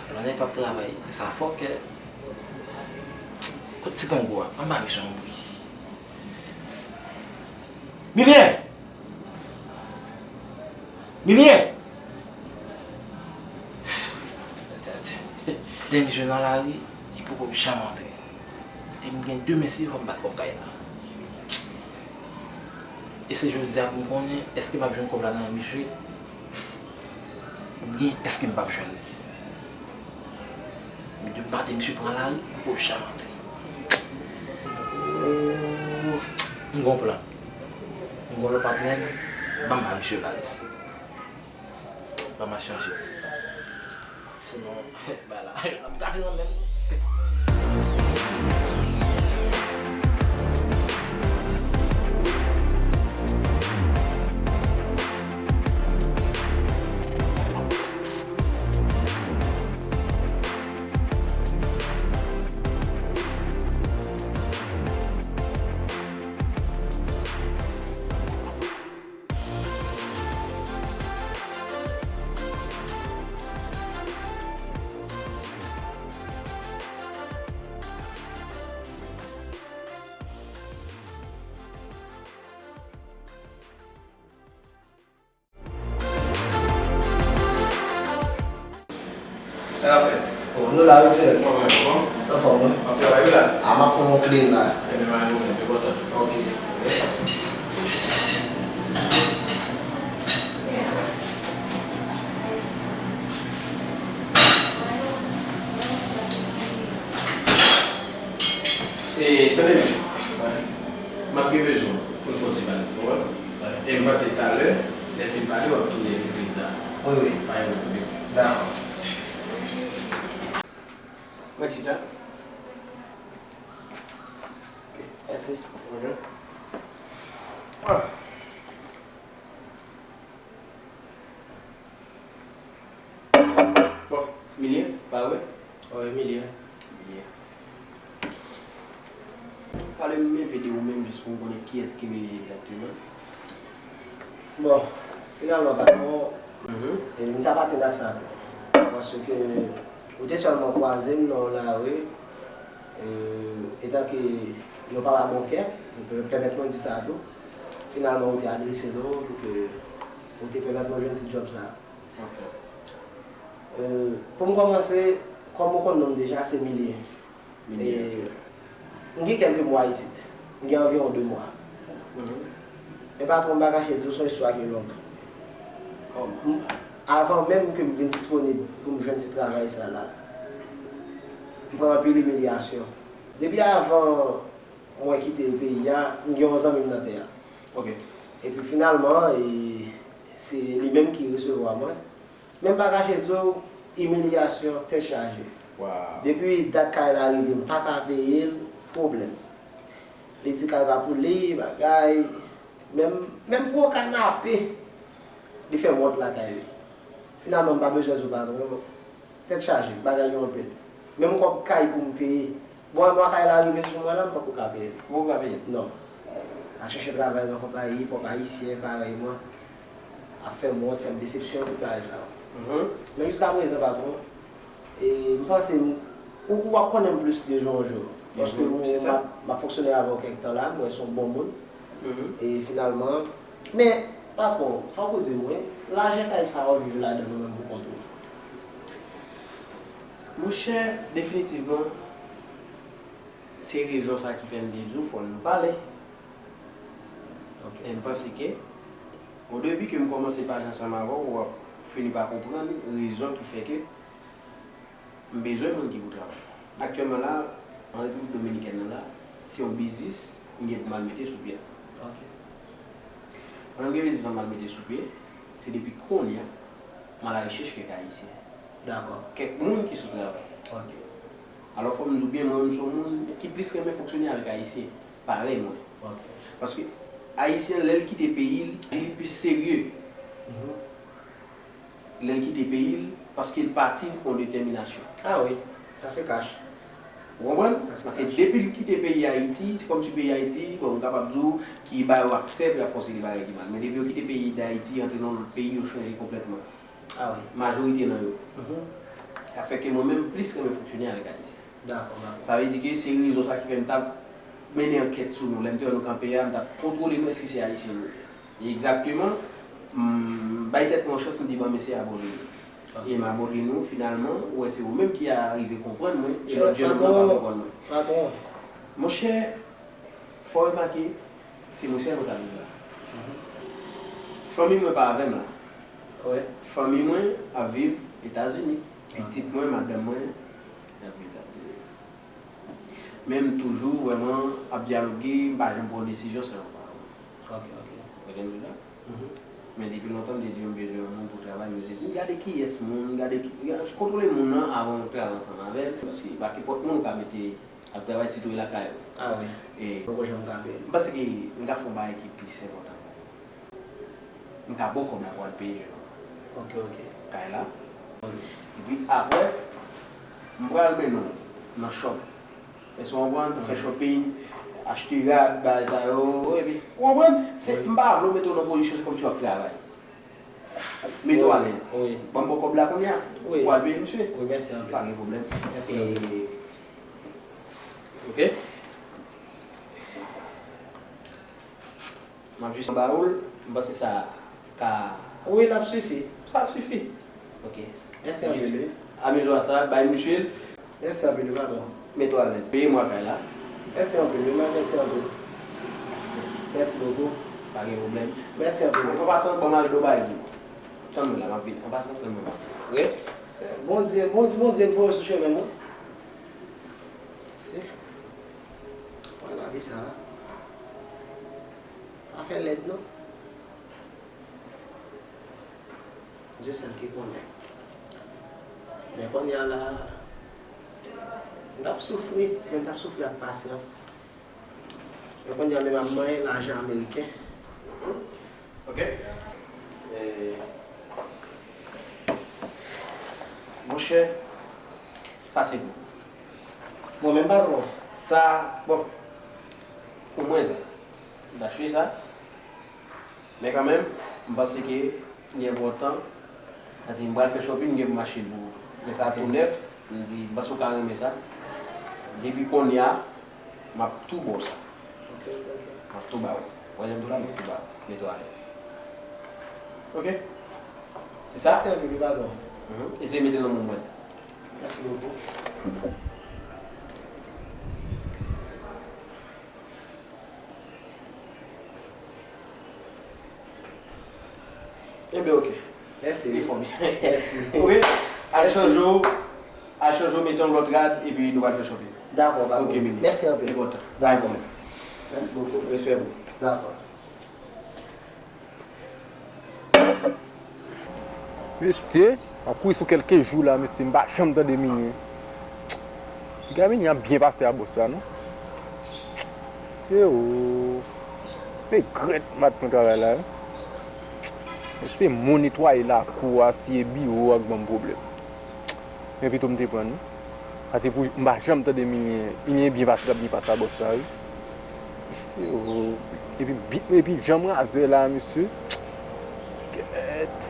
Lè nèg p ap travay, sa fòkè. Kot ti grangou a? Anba misye yon bri. Milie! Milie! Dènye jou nan lari, li poko janm antre. E m gen demen si fò m bat kòb kay la. E se jodi a pou m konnen èske m ap jwenn kòb la nan men misye. Oubyen èske m p ap jwenn li? M di maten misye pran lari, li poko janm antre. Oh, m gon plan. M gon lòt patnè, ban m ba misye baz. Ban m al chanje. Sinon, bay la, l ap gate nan men m. Sa k ap fèt? Oh, nou la, wi, frè. Kòman, anfòm, wi? Anfòm, wi. W ap travay, wi, la? A, m ap fè yon clean la. Ebyen, pa gen pwoblèm, m kontan. Ok. E, tande byen. M ap gen bezwen pou n fè yon ti pale, ou konprann? E m panse talè, lè n fin pale, w ap tounen epi priz la. Wi, wi. Pa gen pwoblèm. Dakò. Mwen chita. Ok, mèsi. Bonjou. Ah. Bon, Milie, pa vre? Wi, Milie. Milie. Pale m enpe de ou menm, jis pou m konnen kiyès ki Milie egzakteman. Bon, finalman, patwon, e, m t ap atann ak sa tou. Paske ou te sèlman kwaze m nan yon lari, e, etanke yon papa bon kè, m pè-, pèmèt mwen di sa tou. Finalman, ou te adrese nou, pou ke ou te pèmèt mwen jwenn ti djòb sa a. Ok. E, pou m kòmanse, kòm ou konn non m deja, se Milie. Milie. E, m gen kèlke mwa isit. M gen anviwon de mwa. Mhm. Men patwon, m pa kache di w, se yon istwa ki long. Kòman? M, avan menm ke m vin disponib pou m jwenn ti travay sa la, m pran anpil imilyasyon. Depi avan mwen kite peyi a, m gen yon zanmi m nan tè a. Ok. Epi finalman, e, se li menm ki resevwa mwen. Men m pa kache di w, imilyasyon, tèt chaje. Wow. Depi dat kay la rive, m pa ka peye l, pwoblèm. Li di kay pa pou li, bagay. Menm, menm pou yon kanape, li fè m wont lakay li. Finalman, m pa bezwen di w patwon, tèt chaje, bagay yo anpil. Menm kòb kay pou m peye. Bon, mwa kay la rive sou mwen la, m poko ka peye l. Ou poko ka peye l? Non. Al chèche travay nan konpayi, pòp ayisyen parèy mwen ap fè m wont, fè m desepsyon, tout bagay sa yo. Mhm. Men jiska prezan, patwon, e, m panse m, ou, ou ap konnen m plis de jou an jou. Paske m, m ap, m ap fonksyone avè w kèk tan la, m wè se yon bon moun. Mhm. E finalman, men, patwon, fòk ou di m, wi, lajan kay sa w ap viv ladan l ou menm pou kont ou? Monchè, definitivman, se rezon sa ki fè m te di w fò nou pale. Ok. E m panse ke, o debi ke m kòmanse pale ansanm avè w, w ap fini pa konprann rezon ki fè ke m bezwen moun ki pou travay. Aktyèlman la, an Repiblik Dominikèn nan la, se yon biznis m gen pou m al mete sou pye. Ok. Pandan m gen biznis la m al mete sou pye, se depi kounye a, m alarechèch kèk Ayisyen. Dakò. Kèk moun ki sou travay. Ok. Alò, fò m di w byen, mwen menm, m se yon moun ki plis renmen fonksyone avèk Ayisyen, parèy mwen. Ok. Paske Ayisyen, lè l kite peyi l, li plis serye. Mhm. Lè l kite peyi l, paske l pati yon detèminasyon. Ah wi, sa se kach. Ou konprann? Sa se kach. Paske depi l kite peyi Ayiti, se kòmsi peyi Ayiti, bon, m kapab di w, ki ba yo aksè pou y ap fè yon seri de bagay ki mal. Men depi yo kite peyi Dayiti, antre nan yon lòt peyi, yo chanje konplètman. Ah wi. Majorite nan yo. Mhm. Sa fè ke mwen menm, m plis renmen fonksyone avèk Ayisyen. Dakò, dakò. Sa vle di ke se rezon sa ki fè m t ap mennen ankèt sou nou. Lè m te wè nou kanpe a, m t ap kontwole nou, èske se Ayisyen nou ye. Egzakteman, m bay tèt mwen yon chans, m di, "Bon, mesye, abòne nou." Ok. E m abòne nou, finalman, ou wè, se ou menm ki a rive konprann mwen, e lòt jèn moun nan pa konprann mwen. Patwon. Monchè, fò w remake, se mwen sèlman k ap viv la. Mhm. Fanmi mwen pa avè m la. Wi. Fanmi mwen ap viv Etazini. Pitit mwen, madanm mwen, y ap viv Etazini. Men m toujou vrèman ap dyaloge, m pa janm pran desizyon san yon paran. Ok, ok. Ou konprann sa? Mhm. Men depi lontan, m te di yo m bezwen yon moun pou travay, men m te di, "Gade kiyès moun, gade ki, kontwole moun nan avan w travay ansanm avè l." Paske pa kenpòt moun ou ka mete ap travay, sitou e lakay ou. Ah wi. E poko janm ka peye. M panse ke m ka fè yon bagay ki plis enpòtan. M ka ba w kòb la pou w al peye jèn. Ok, ok. Kay la. Ok. Epi apre, m pral mennen w nan shop. Èske w konprann? Pou fè shopping, achte rad, bagay sa yo, epi, ou konprann? Se, m pa vle w mete w nan pozisyon, se kòmsi w ap travay. Mete w alèz. Wi. Ban m ba w kòb la kounye a. Wi. Pou w al peye misye. Wi, mèsi anpil. Pa gen pwoblèm. Mèsi anpil. E, ok. M ap jis ba w l, m panse sa ka... Wi, l ap sifi. Sa ap sifi. Ok. Mèsi anpil, wi. Amize w a sa, bay misye l. Mèsi anpil, wi, patwon. Mete w alèz. Peye mwa kay la. Mèsi anpil, wi, mèsi anpil. Mèsi bokou. Pa gen pwoblèm. Mèsi anpil. An pasan, ban m al do bay li. Tann mwen la, m ap vini. An pasan, tann mwen la. Wi. Se Bondye, Bondye, Bondye k voye w sou chemen m, wi. Se. Wè lavi sa a. Pa fè lèd non. Dye sèl ki konnen. Men kounye a la, m t ap soufri, men m t ap soufri ak pasyans. Men kounye a menm ap manyen lajan ameriken. Ok. E, monchè, sa se pou. Mwen menm patwon. Sa, bon, pou mwen sa. M t achte sa. Men kanmenm, m panse ke li enpòtan. Paske m pral fè shopping, m gen pou m achte l pou ou. Men sa tou nèf, m di, m panse w ka renmen sa. Depi kounye a, m ap tou ba w sa. Ok, ok. M ap tou ba w. Wè, jan m di w la, m ap tou ba w. Mete w alèz. Ok? Se sa? Mèsi anpil, wi, patwon. Mhm. Eseye mete l nan men mwen. Mèsi bokou. Enben, ok. Mèsi. Li fò byen. Mèsi. Ok. Al chanje w, al chanje w, mete yon lòt rad, epi nou pral fè shopping. Dakò, pa pwoblèm. Ok, Mimi. Mèsi anpil. Enpòtan. Dakò. Mèsi bokou. Respè pou ou. Dakò. Mesye, m ap kouri sou kèlke jou la, mesye, m pa janm tande Minie. Piga Minie ap byen pase a bòs la, non? Se o. Regrèt m pa t pran travay la, wi. Mesye, m netwaye lakou a, siye biwo a k ban m pwoblèm. Men pito m te pran li. Paske pou m pa janm tande Minie, Minie byen pase, l ap byen pase a bòs la, wi. Mesye, o, epi bi-, epi jan m razè la, mesye. Kèt.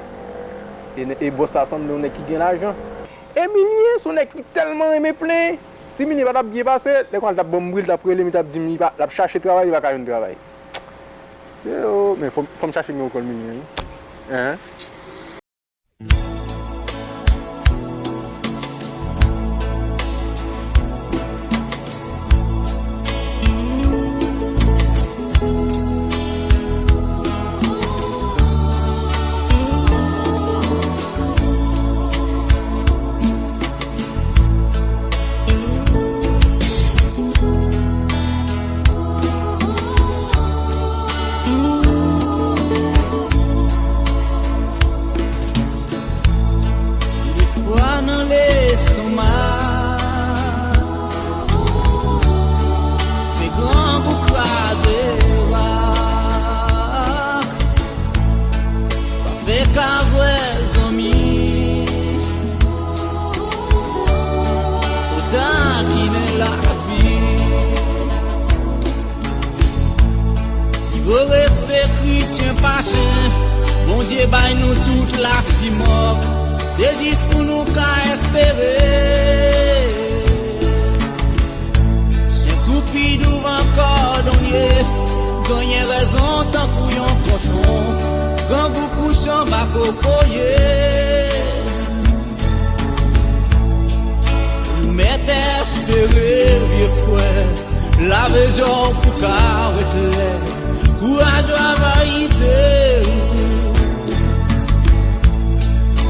E nè-, e bòs la sanble yon nèg ki gen lajan. E Minie, se yon nèg ki tèlman renmen plenyen. Si Minie pa t ap byen pase, lè konsa l t ap ban m bri, l t ap rele m, li t ap di m li pa, l ap chache travay, li pa ka jwenn travay. Mesye, o, men fò, fò m chache nimewo kòl Minie, wi. Hein? Lespwa nan lestomak fè grangou kraze rak. Pa fè kazwèl, zanmi, fò takinen lavi. Si vre respè kretyen pa chen, Bondye bay nou tout lasimòk, se jis pou nou ka espere. Chen toupi douvan kòdonye, genyen rezon tankou yon kochon, grangou kouche anba kokoye. Ou mèt espere, vye frè, lave je w pou ka wè klè. Kouraj w a verite.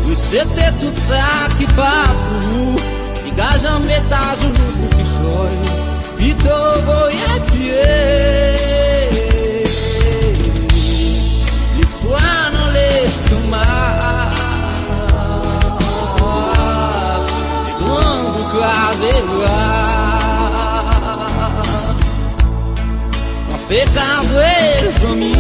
Respekte tout sa ki pa pou ou. Piga janm met ajounou pou kichòy. Pito voye pye. Lespwa nan lestomak. Grangou kraze rak. Pa fè kazwèl, zanmi.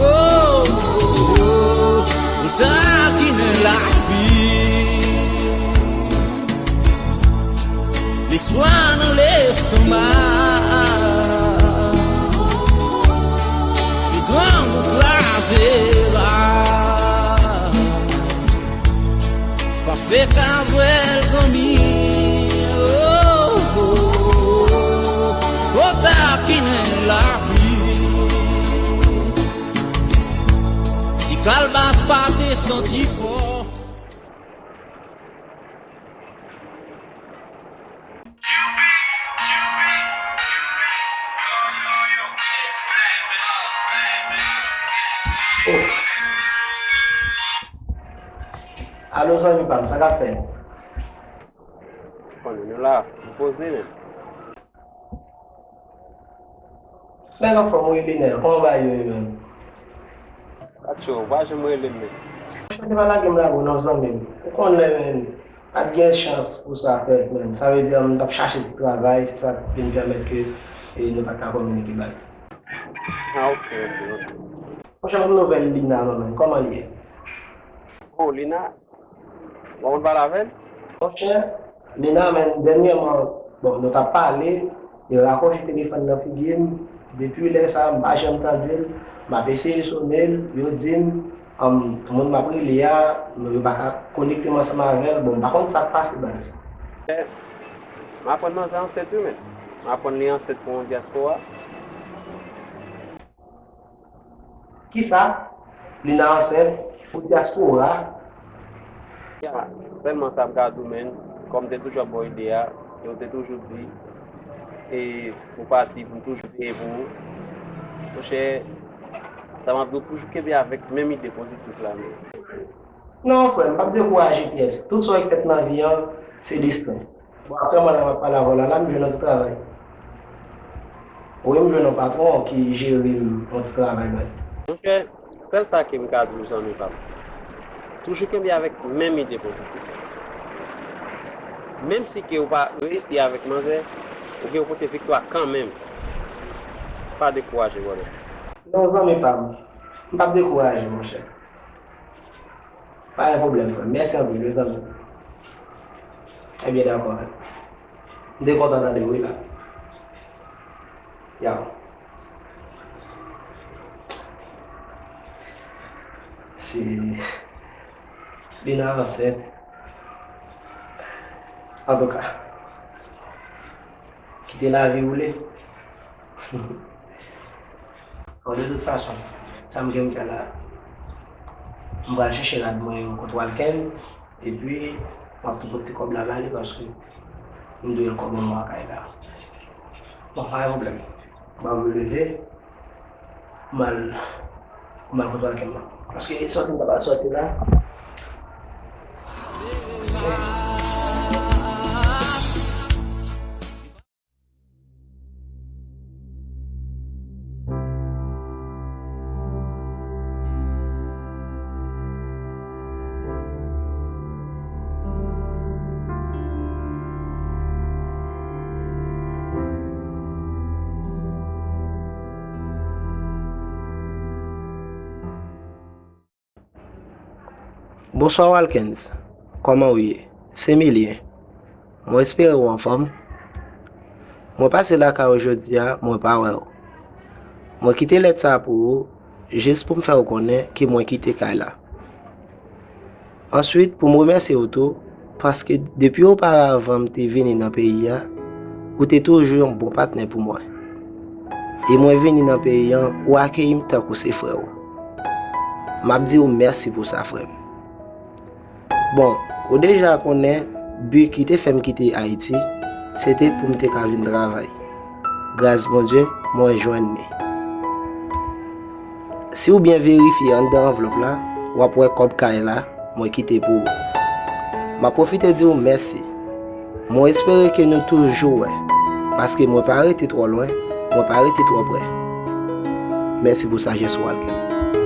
Oh, oh, oh. Ou takinen lavi. Lespwa nan lestomak. Fè grangou kraze rak. Pa fè kazwèl, zanmi. Oh, oh, oh. Fò takinen lavi. Si kalbas pa te santi fò. Oh. Alo, zanmi pa m, sa k ap fèt? Konnen nou la, nou poze menm. Nèg anfòm wi, Linèl, kòman bagay yo ye menm? Atchè, ou pa janm rele m menm. Mwen te pa lage m la bro non, zanmi m. Ou konnen menm, pa t gen chans pou sa fèt menm. Sa vle di m t ap chache ti travay, se sa k vin pèmèt ke, e, nou pa t ka kominike baz. Ah, ok, ok, ok. Monchè, yon nouvèl Lina non menm, kòman l ye? Oh, Lina? Ou pa konn pale avè l? Monchè, Lina, men dènyèman, bon, nou t ap pale, li rakwoche telefòn nan figi m. Depi lè sa a, m pa janm tande l. M ap eseye sone l, yo di m, um, moun m ap rele a, yo pa ka konekte m ansanm avè l. Bon, m pa konn sa k pase, baz. Eh, m aprann manzè ansent wi, men. M aprann li ansent pou yon dyaspora. Kisa? Lina ansent pou dyaspora? Ya, sèlman sa m ka di w, men, kòm m te toujou ap ba w ide a, e w te toujou di, e ou pati pou m toujou veye pou ou. Monchè, Sa m ap di w, toujou kenbe avèk menm ide pozitif la menm. Non, frè, m p ap dekouraje pyès. Tout sa w wè k fèt nan vi an, se desten. Bon, aktyèlman la, m ap pale avè w la, la, m jwenn yon ti travay. Wi, m jwenn yon patwon ki jere m yon ti travay, baz. Monchè, sèl sa ke m ka di w, zanmi pa m, toujou kenbe avèk menm ide pozitif. Menm si ke w pa reyisi avèk manzè, ou gen yon kote viktwa kanmenm. Pa dekouraje, brother. Non, zanmi pa m, m p ap dekouraje, monchè. Pa gen pwoblèm, frè m. Mèsi anpil, wi, zanmi. Ebyen, dakò, frè m. M te kontan tande w, wi, la. Yow. Si Lina ansent, antouka, kite lavi woule. Bon, de tout fason, sa m gen m fè la, m pral chèche rad mwen yo kot Walkens, epi m ap tou pot ti kòb la ba li, paske m dwe l kòb yon mwa kay la. Bon, pa gen pwoblèm. M ap leve, m al, m al kot Walkens la. Paske sòti m ta pral sòti la. Bonswa Walkens, kòman w ye? Se Milien. Mwen espere w anfòm. Mwen pase lakay ou jodi a, mwen pa wè w. Mwen kite lèt sa pou ou, jis pou m fè w konnen ke mwen kite kay la. Answit, pou m remèsye w tou, paske depi oparavan m te vini nan peyi a, ou te toujou yon bon patnè pou mwen. E mwen vini nan peyi an, ou akeyi m tankou se frè w. M ap di w mèsi pou sa, frè m. Bon, ou deja konnen, bi ki te fè m kite Ayiti, se te pou m te ka vin travay. Gras Bondye, mwen jwenn li. Si w byen verifye anndan anvlòp la, w ap wè kòb kay la mwen kite pou ou. M ap pwofite di w mèsi. Mwen espere ke nou toujou wè, paske mwen pa rete twò lwen, mwen pa rete twò prè. Mèsi pou sajès ou, Walkens.